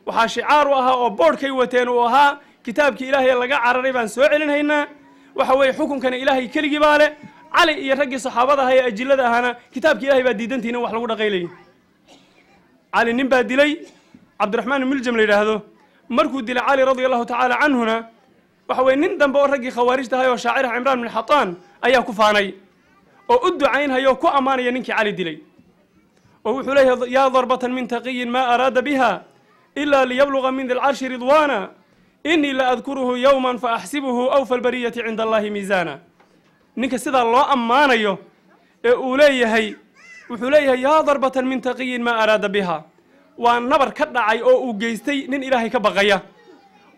Waxaa shicaar u ahaa oo boodhkay wateen uu ahaa kitaabkii Ilaahay laga cararay baan soo celinhaynaa, waxa weeye xukunkana Ilaahay keligii baa leh. Cali iyo raggii saxaabada ahaa ee ajillada ahaana kitaabki Ilahay baa diidantihin in wax lagu dhaqaylayay. Cali nin baa dilay, Cabdiraxmaan Muljam la yidhaahdo. Markuu dilay Cali radia allahu tacaala canhuna, waxa weye nin dambe oo raggii khawaarijta ahay oo shaaciraha Cimraan bin Xataan ayaa ku faanay oo u ducaynhaya oo ku ammaanaya ninkii Cali dilay, oo wuxuu leeyahay: yaa darbatan min taqiyin ma araada biha ila liyabluga min di lcarshi ridwaana, inii la adkuruhu yowman faaxsibuhu awfa albariyati cinda allahi miisaana. Ninka sidaa loo ammaanayo ee uu leeyahay, wuxuu leeyahay: yaa darbatan min taqiyin maa araada biha, waa nabar ka dhacay oo uu geystay nin Ilaahay ka baqaya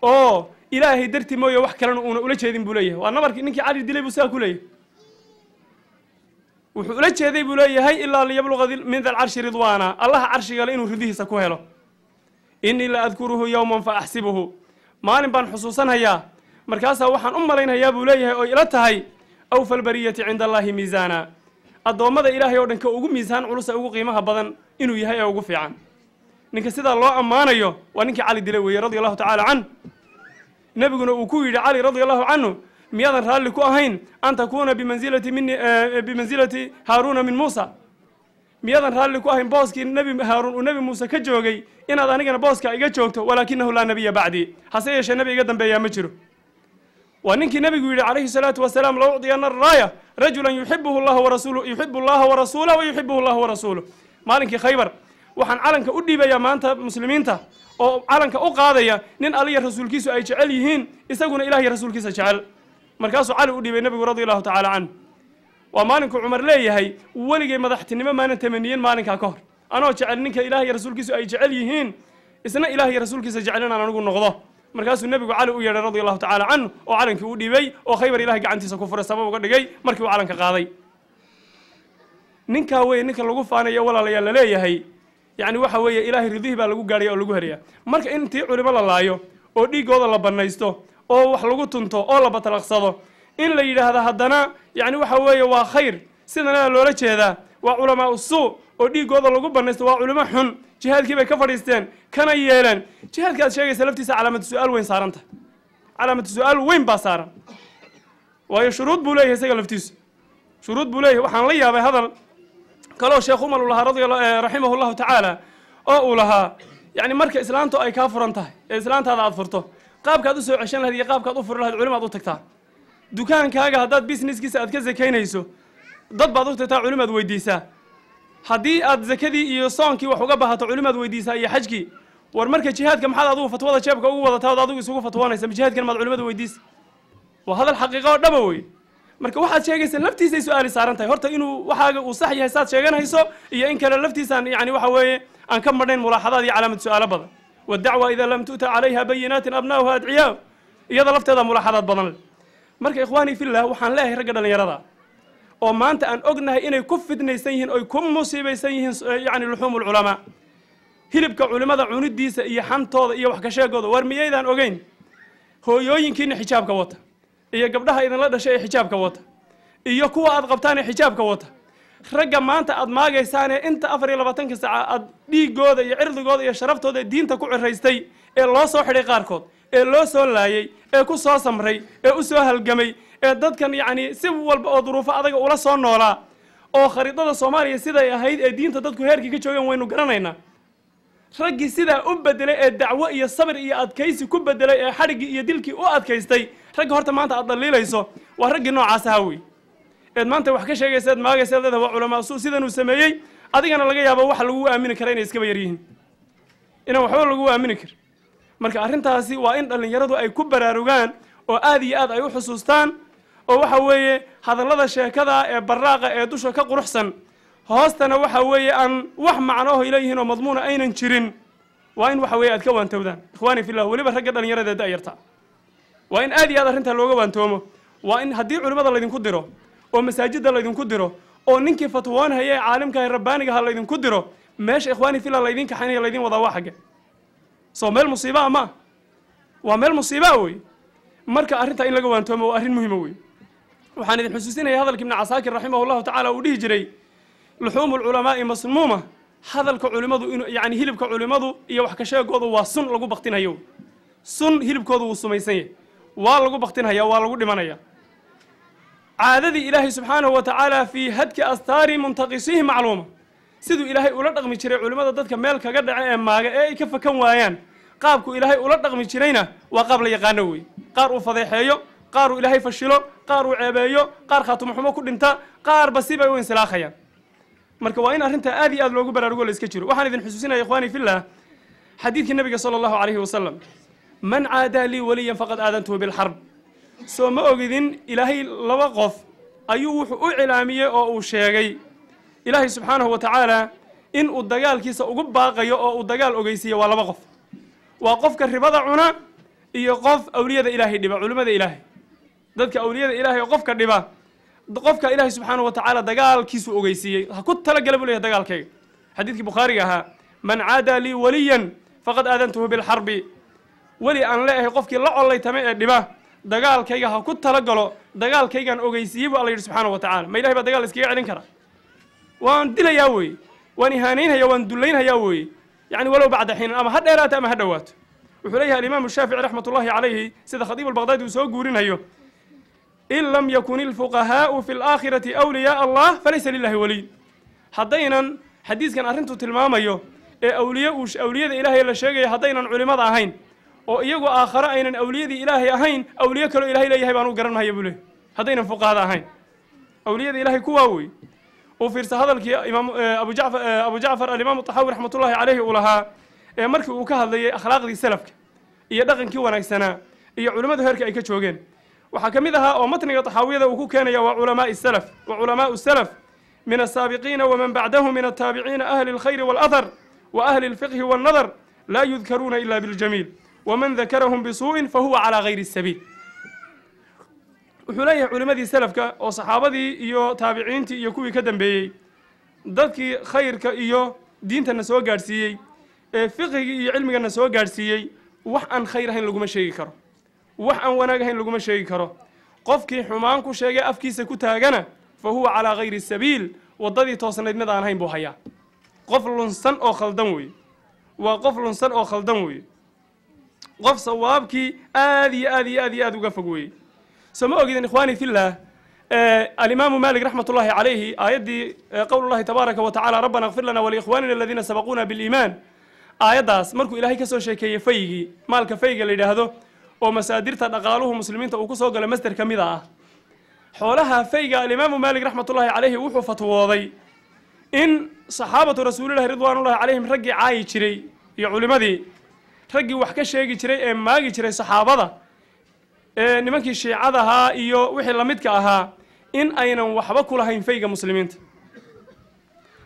oo Ilaahay dartii mooye wax kalena uuna ula jeedin, buu leeyahay. Waa nabarkii ninkii Cali dilay buu sidaa ku leeyahay. Wuxuu ula jeeday, buu leeyahay, ilaa liyabluga min da alcarshi ridwaana, Allaha carshigale inuu ridihiisa ku helo. Inii la adkuruhu yowman fa axsibuhu, maalin baan xusuusanhayaa, markaasaa waxaan u malaynhayaa, buu leeyahay, oy ila tahay awfa albariyati cinda allahi miisaana, addoommada Ilaahay oo dhan ka ugu miisaan culus ee ugu qiimaha badan inuu yahay ee ugu fiican. Ninka sidaa loo ammaanayo waa ninkii Cali dilay weeye radia allahu tacaala canh. Nebiguna uu ku yidhi Cali radia allahu canhu: miyaadan raalli ku ahayn an takuuna bimanzilati mini, bimanzilati Haaruuna min Muusa? Miyaadan raalli ku ahayn booskii Nebi Haaruun uu Nebi Muuse ka joogay inaad anigana booska iga joogto? Walaakinahu laa nabiya bacdii, hase yeeshee nebi iga dambeeyaa ma jiro. Waa ninkii nebigu yidhi calayhi salaatu wasalaam: la ucdiyana araaya rajulan yuxibuhu llahu warasuuluh, yuxibu allaha warasuulah wa yuxibuhu allahu warasuuluh. Maalinkii Khaybar, waxaan calanka u dhiibayaa maanta muslimiinta oo calanka u qaadaya nin Aliya rasuulkiisu ay jecel yihiin, isaguna Ilaah iyo rasuulkiisa jecel. Markaasuu Cali u dhiibay nebigu radia allahu tacaala canhu. Waa maalinkuu Cumar leeyahay: weligay madaxtinimo maanan tamaniyin maalinkaa ka hor, anoo jecel ninka Ilaah iyo rasuulkiisu ay jecel yihiin, isna Ilaah iyo rasuulkiisa jecel inaan anigu noqdo. Markaasuu nebigu Cali u yeedhay radia allahu tacaala canhu oo calankii u dhiibay oo Khaybar Ilahay gacantiisa ku furay, sabab uga dhigay markii uu calanka qaaday. Ninkaa weye ninka lagu faanayo, walaalayaal, la leeyahay yacni waxa weeye Ilaahay ridihii baa lagu gaadhaya oo lagu helaya. Marka intii culimo la laayo oo dhiiggooda la bannaysto oo wax lagu tunto oo la batalaqsado, in la yidhaahdo haddana yacni waxa weeye waa khayr, sidana loola jeedaa waa culamaa usuu oo dhiiggooda lagu bannaysto, waa culimo xun, jihaadkii bay ka fadhiisteen kana yeeleen. Jihaadka aad sheegaysa laftiisa calaamatu su-aal weyn saaranta, calaamatu su-aal weyn baa saaran, waayo shuruud buu leeyahay, isaga laftiisu shuruud buu leeyahay. Waxaan la yaabay hadal kaloo Sheekh Umal uu lahaa raximahu llahu tacaala, oo uu lahaa yacni marka islaantu ay kaa furan tahay ee islaantaada aad furto, qaabkaad usoo ceshan lahayd iyo qaabkaad u furi lahayd culimaad u tagtaa. Dukaankaaga haddaad businesskiisa aad ka sakaynayso, dad baad u tagtaa, culimaad weydiisaa. Haddii aad zakadii iyo soonkii wax uga baahato, culimaad weydiisaa, iyo xajkii. War marka jihaadka maxaad adigu fatwada jeebka ugu wadataa ood adigu isugu fatwoonaysa? Jihaadkan maad culimada weydiisa? Waa hadal xaqiiqa oo dhaba wey. Marka waxaad sheegaysa laftiisay su-aali saaran tahay horta inuu waxaaga uu sax yahay saad sheeganayso iyo in kale, laftiisaan yani waxa weeye aan ka madhayn mulaaxadaad iyo calaamad su-aalo badan. Waddacwa idaa lam tu'ta calayha bayinaatin abnaa'uha adciyaa, iyada lafteeda mulaaxadaad badan leh. Marka ikhwaanii fillah, waxaan leeyahay ragga dhallinyarada oo maanta aan ognahay inay ku fidnaysan yihiin oy ku musiibaysan yihiin, yacni luxuum alculamaa, hilibka culimada cunidiisa iyo xantooda iyo wax ka sheegooda, war miyaydaan ogeyn hooyooyinkiina xijaabka wata iyo gabdhaha idinla dhashay ee xijaabka wata iyo kuwa aad qabtaan ee xijaabka wata, ragga maanta aad maagaysaanee inta 24-ka saaca aad dhiigooda iyo cirdigooda iyo sharaftooda diinta ku ciraystay ee loo soo xidhay qaarkood, ee loo soo laayay, ee ku soo samray, ee u soo halgamay, ee dadkan yacni si walba oo duruufo adaga ula soo noolaa, oo khariidada Soomaaliya siday ahayd ee diinta dadku heerkii ka joogeen waynu garanaynaa. Raggii sidaa u bedelay ee dacwo iyo sabir iyo adkaysi ku bedelay ee xadhiggii iyo dilkii u adkaystay, ragga horta maanta aad dhaliilayso waa raggii noocaas ahaa wey eed maanta wax ka sheegaysa, eed maagaysa, leedahay waa culamaa suu sidanuu sameeyey. Adigana laga yaabo waxa lagu aamini kara inay iskaba yar yihiin, inaan waxba lagu aamini karin. Marka arrintaasi waa in dhallinyaradu ay ku baraarugaan oo aad iyo aad ay u xusuustaan, oo waxa weeye hadallada sheekada ee baraaqa ee dusha ka quruxsan, hoostana waxa weeye aan wax macnooho leeyihiin oo madmuuna aynan jirin, waa in waxa weeye aad ka waantowdaan, ikhwaani fillah. Weliba ragga dhallinyarada ee da'yarta waa in aad iyo aad arrintaa looga waantoomo. Waa in haddii culimmada laydinku diro oo masaajidda laydinku diro oo ninkii fatwoonhaya ee caalimka ee rabbaaniga ha laydinku diro, meesha ikhwaani fillah laydin kaxaynaya, laydin wadaa waa xagge? Soo meel musiibaa ma waa meel musiibaa wey. Marka arrintaa in laga waantoomo waa arrin muhiima wey. Waxaan idin xusuusinaya hadalka Ibni Casaakir raximah allahu tacaala uu dhihi jiray: luxuumu lculamaa'i masmuuma. Hadalka culimmadu inuu yani hilibka culimmadu iyo wax ka sheegoodu waa sun lagu baktinayo. Sun hilibkoodu wuu sumaysan yahay, waa lagu baktinhaya, waa lagu dhimanaya. Caadadii Ilaahay subxaanahu wa tacaala fii hadki astaari muntaqisihi macluuma, siduu Ilaahay ula dhaqmi jiray culimmada dadka meel kaga dhaca ee maaga ee ay ka fakan waayaan, qaabku Ilaahay ula dhaqmi jirayna waa qaab la yaqaano wey. Qaar uu fadeexeeyo, qaar uu Ilaahay fashilo, qaar uu ceebeeyo, qaar khaatumo xumo ku dhinta, qaarba sibay u insilaakhayaan. Marka waa in arrintaa aad iyo aad loogu baraarugo, la iska jiro. Waxaan idin xusuusinaya, ikhwaani fillah, xadiidkii Nabiga sala Allahu calayhi wasalam: man caadaa lii waliyan faqad aadantuhu bilxarb. Soo ma ogidin Ilaahay laba qof ayuu wuxuu u cilaamiyey oo uu sheegay Ilaahay subxaanahu wa tacaala in uu dagaalkiisa ugu baaqayo oo uu dagaal ogeysiiye? Waa laba qof: waa qofka ribada cuna iyo qof awliyada Ilaahay dhiba, culimmada Ilaahay. Dadka awliyada Ilaahay oo qofka dhiba, qofka Ilaahay subxaanahu wa tacaala dagaalkiisuu ogeysiiyey, ha ku talagala buu leeyahay dagaalkayga. Xadiidkii Bukhaariga ahaa: man caadaa lii waliyan faqad aadantuhu bilxarbi. Weli aan leeyahay qofkii la collaytame ee dhiba, dagaalkayga ha ku talagalo, dagaalkaygaan ogeysiiyey buu Alla yidhi subxaanahu wa tacala. Ma Ilahay baa dagaal iskaga celin kara? Waan dilayaa weeye, waan ihaanaynhaya, waan dullaynhayaa weeye, yacni walow bacda xiinin, ama ha dheeraato ama ha dhowaato. Wuxuu leeyahay Alimaamu Shaafici raxmat ullahi calayhi, sida Khadiib Albaqdaadi uu soo guurinayo: in lam yakun ilfuqahaa'u fi alaakhirati awliyaa Allah falaysa lilahi waliy. Haddaynan xadiiskan arrintuu tilmaamayo ee awliye uu awliyada Ilaahay la sheegaya haddaynan culimada ahayn oo iyagu aakhare aynan awliyadii Ilaahay ahayn, awliye kaloo Ilahay leeyahay baan u garanmahaya buu leeyahy, haddaynan fuqahada ahayn awliyada Ilaahay kuwaa wey. Uu fiirsa hadalkii imaam Abu Jacfar, Abu Jacfar Alimaamu Taxaawi raxmatullahi calayhi uu lahaa ee markii uu ka hadlayay akhlaaqdii salafka iyo dhaqankii wanaagsanaa iyo culimmadu heerka ay ka joogeen. Waxaa ka mid ahaa oo matniga taxaawiyada uu ku keenaya: waa culamaai salaf wa culamaau salaf min asaabiqiina waman bacdahu min altaabiciina ahli alkhayri waalathar wa ahli alfiqhi wannadar laa yudkaruuna ila biljamiil, waman dakarahum bisuu'in fahuwa calaa gayri sabiil. Wuxuu leeyahay culimmadii salafka oo saxaabadii iyo taabiciintii iyo kuwii ka dambeeyey, dadkii khayrka iyo diintana soo gaadhsiiyey ee fiqhigii iyo cilmigana soo gaadhsiiyey, wax aan khayr ahayn laguma sheegi karo, wax aan wanaag ahayn laguma sheegi karo. Qofkii xumaan ku sheegay afkiisa ku taagana, fa huwa calaa gayri sabiil, waddadii toosnayd mid aan ahayn buu hayaa, qof lunsan oo khaldan weeye, waa qof lunsan oo khaldan weeye, qof sawaabkii aad iyo aad iyo aad iyo aad uga fog weeye. Soo ma ogidin, ikhwaani fillah, Alimaamu Malik raxmat ullahi calayhi aayaddii qowl llahi tabaaraka wa tacala: rabbana اغfir lana waliikhwanina aladiina sabaquuna biliimaan, aayaddaas markuu Ilaahay ka soo sheekeeyey faygii, maalka fayga la yidhaahdo oo masaadirta dhaqaaluhu muslimiinta uu ku soo galo master ka mid ah xoolaha fayga, Alimaamu Maalik raxmat ullahi calayhi wuxuu fatwooday in saxaabatu rasuulillahi ridwaanullahi calayhim raggii caayi jiray iyo culimadii, raggii wax ka sheegi jiray ee maagi jiray saxaabada ee nimankii shiicada ahaa iyo wixii la midka ahaa, in aynan waxba ku lahayn fayga muslimiinta.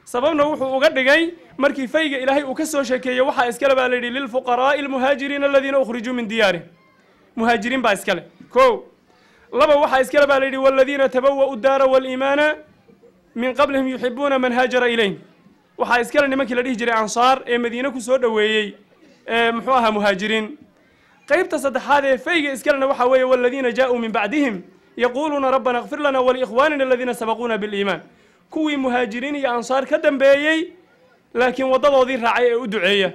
Sababna wuxuu uga dhigay markii fayga Ilaahay uu ka soo sheekeeyey, waxaa iskale baa la yidhi lilfuqaraa'i almuhaajiriina aladiina ukhrijuu min diyaarihim, muhaajiriin baa iskale. Ko laba, waxaa iskale baa la yidhi waladiina tabawa'u daara waaliimaana min qablihim yuxibuuna man haajara ilayhim, waxaa iskale nimankii la dhihi jiray ansaar ee madiine ku soo dhoweeyey ee muxuu ahaa muhaajiriin. Qaybta saddexaad ee fayga iskalena waxaa weeye waladiina jaa'uu min bacdihim yaquuluuna rabbana اkfir lana waliikhwaanina aladiina sabaquuna biliimaan, kuwii muhaajiriin iyo ansaar ka dambeeyey laakiin waddadoodii raacay ee u duceeya.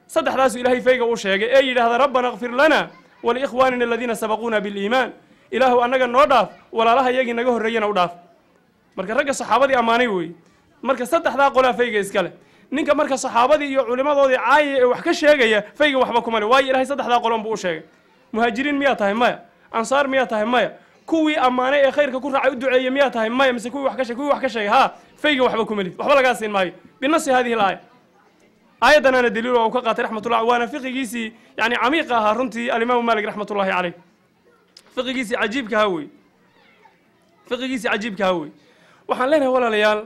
Saddexdaasuu Ilaahay fayga u sheegay ee yidhaahda rabbana اkfir lana waliikhwaanina aladiina sabaquuna biliimaan, Ilaahu annaga noo dhaaf, walaalaha iyagii naga horreeyana u dhaaf. Marka ragga saxaabadii ammaanay weeye. Marka saddexdaa qolaa fayga iskale. Ninka marka saxaabadii iyo culimadoodii caayaya ee wax ka sheegaya fayga waxba kuma le, waayo Ilahay saddexdaa qolon buu u sheegay. Muhaajiriin miyaa tahay? Maya. Ansaar miyaa tahay? Maya. Kuwii ammaanay ee khayrka ku raacay u duceeyey miyaa tahay? Maya. Mise kuwii wax ka sheegay? Kuwii wax ka sheegay haa, fayga waxba kuma lid, waxba lagaa siin maayo binasi hadihi alaaya. Aayaddanaana daliil oo uu ka qaatay raxmatullah, waana fiqigiisii yani camiiqa ahaa runtii alimaamu Maalik raxmatullahi caleyh, fiqigiisii cajiibka ahaa wey, fiqigiisii cajiibka ahaa wey. Waxaan leenahay walaalayaal,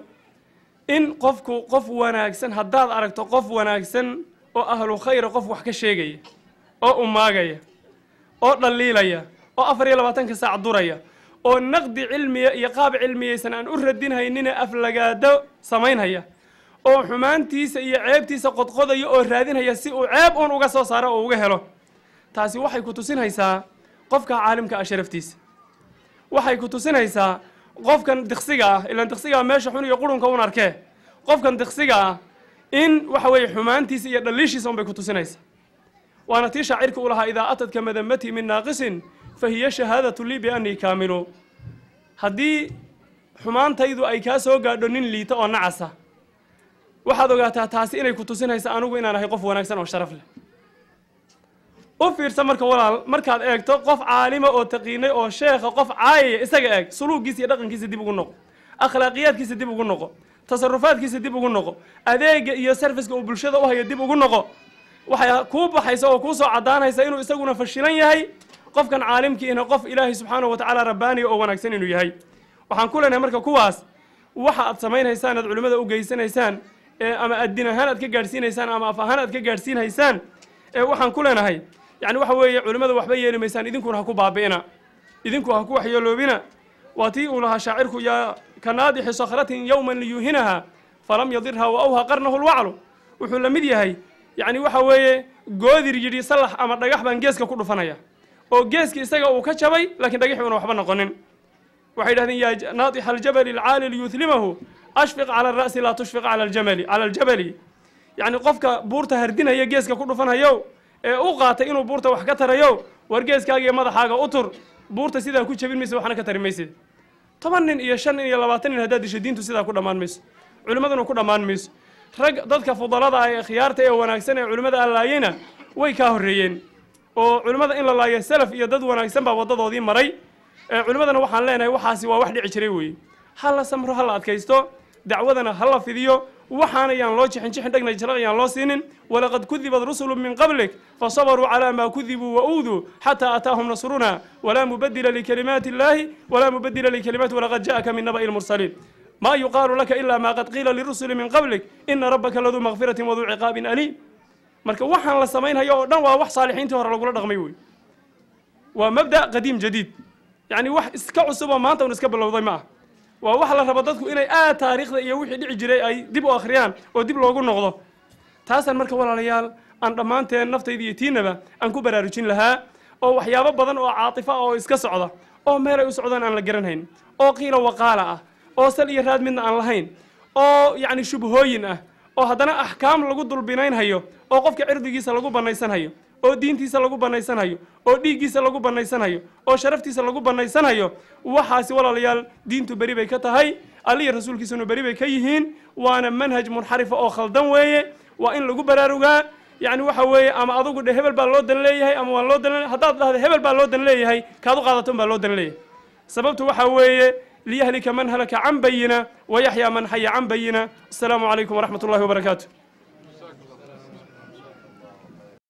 in qofku qof wanaagsan haddaad aragto, qof wanaagsan oo ahlu khayra, qof wax ka sheegaya oo umaagaya oo dhaliilaya oo 24-ka saac duraya oo naqdi cilmiya iyo qaab cilmiyeysan aan u radinhaynina aflagaado samaynhaya oo xumaantiisa iyo ceebtiisa qodqodaya oo raadinhaya si uu ceeb uun uga soo saaro oo uga helo, taasi waxay ku tusinaysaa qofka caalimka ah sharaftiisa. Waxay ku tusinaysaa qofkan diqsiga ah, ilaan diqsigaa meesha xun iyo qurunka un arkee, qofkan diqsiga ah in waxa weeye xumaantiisa iyo dhaliishiisa un bay ku tusinaysaa. Waana tii shaacirka u lahaa idaa atadka madamatii min naaqisin fahiya shahaadatu lii biannii kaamilu. Haddii xumaantaydu ay kaa soo gaadho nin liita oo nacasa, waxaad ogaataa taasi inay ku tusinaysa anigu inaan ahay qof wanaagsan oo sharaf leh. U fiirsa marka walaal, markaad eegto qof caalima oo taqiinay oo sheekha qof caayaya, isaga eeg suluugiisa iyo dhaqankiisa dib ugu noqo, akhlaaqiyaadkiisa dib ugu noqo, tasarufaadkiisa dib ugu noqo, adeega iyo serviceka uu bulshada u hayo dib ugu noqo. Waxay kuu baxaysa oo kuu soo caddaanaysa inuu isaguna fashilan yahay, qofkan caalimkiina qof Ilaahay subxaanahu wa tacaala rabbaaniya oo wanaagsan inuu yahay. Waxaan ku leenahay marka kuwaas, waxa aad samaynhaysaan, aad culimmada u geysanaysaan, ee ama addin ahaan aad ka gaadhsiinaysaan ama af ahaan aad ka gaadhsiinhaysaan, ee waxaan ku leenahay yani waxa weeye culimmada waxba yeeli maysaan, idinkuna ha ku baabi'ina, idinku ha ku waxyeeloobina. Waa tii uu lahaa shaacirku yaa ka naadixi sakhratin yowman liyuhinaha falam yadirha wa awha qarnahu lwaclu. Wuxuu la mid yahay yacni waxa weeye goodir yidhi sallax ama dhagax baan geeska ku dhufanaya, oo geeski isaga uu ka jabay laakiin dhagaxi una waxba noqonin. Waxay yidhahdeen yaa naadixa aljabali alcaali liyuthlimahu ashfiq cala alra'si laa tushfiq cala aljamali cala aljabali. Yacni qofka buurta hardinaya geeska ku dhufanhayo ee u qaatay inuu buurta wax ka tarayo, war geeskaaga iyo madaxaaga u tur, buurta sidaa ku jabin maysid, waxna ka tari maysid. 10 nin iyo 5 nin iyo 20 nin haddaad disho, diintu sidaa ku dhammaan mayso, culimmaduna ku dhammaan mayso. Rag dadka fudalada ah ee khiyaarta ee wanaagsan ee culimmada aan laayeyna way kaa horreeyeen, oo culimmada in la laayo salaf iyo dad wanaagsan baa waddadoodii maray. Culimmadana waxaan leenahay waxaasi waa wax dhici jiray weeye. Ha la samro, ha la adkaysto, dacwadana ha la fidiyo, waxaana yaan loo jixin jixin, dhegna jalaq yaan loo siinin. Walaqad kudibat rusulu min qablik fasabaruu calaa maa kudibuu wauduu xataa ataahum nasruna walaa mubadila likalimaati illahi walaa mubadila likalimaati walaqad jaءaka min naba'i lmursaliin ma yuqaalu laka ila ma qad qiila lirusuli min qablik ina rabbaka laduu makfiratin waduu ciqaabin aliim. Marka waxaan la samaynhayo oo dhan waa wax saalixiintii hore lagula dhaqmay wey, waa mabda' qadiim jadiid, yacni wax iska cusub oo maanta un iska bilowday ma ah. Waa wax la rabo dadku inay aad taariikhda iyo wixii dhici jiray ay dib u akhriyaan oo dib loogu noqdo. Taasaan marka walaalayaal aan dhammaanteen naftayda iyo tiinaba aan ku baraarujin lahaa, oo waxyaabo badan oo caatifa ah oo iska socda oo meel ay u socdaan aan la garanhayn, oo qiila waqaala ah, oo sal iyo raad midna aan lahayn, oo yacni shubhooyin ah, oo haddana axkaam lagu dulbinaynhayo, oo qofka cirdigiisa lagu bannaysanhayo, oo diintiisa lagu bannaysanhayo, oo dhiiggiisa lagu bannaysanhayo, oo sharaftiisa lagu bannaysanhayo, waxaasi walaalayaal diintu beri bay ka tahay, Alliya rasuulkiisuna beri bay ka yihiin, waana manhaj munxarifa oo khaldan weeye. Waa in lagu baraarugaa. Yacni waxa weeye ama adugu dhe hebel baa loo dan leeyahay ama waan loo dan leeyahay. Haddaad dhahdo hebel baa loo dan leeyahay, kaad u qaadato un baa loo dan leeyahay. Sababtu waxaa weeye liyahlika man halaka can bayina wayaxyaa man xaya can bayina. Asalaamu calaykum waraxmat ullahi wabarakaatu.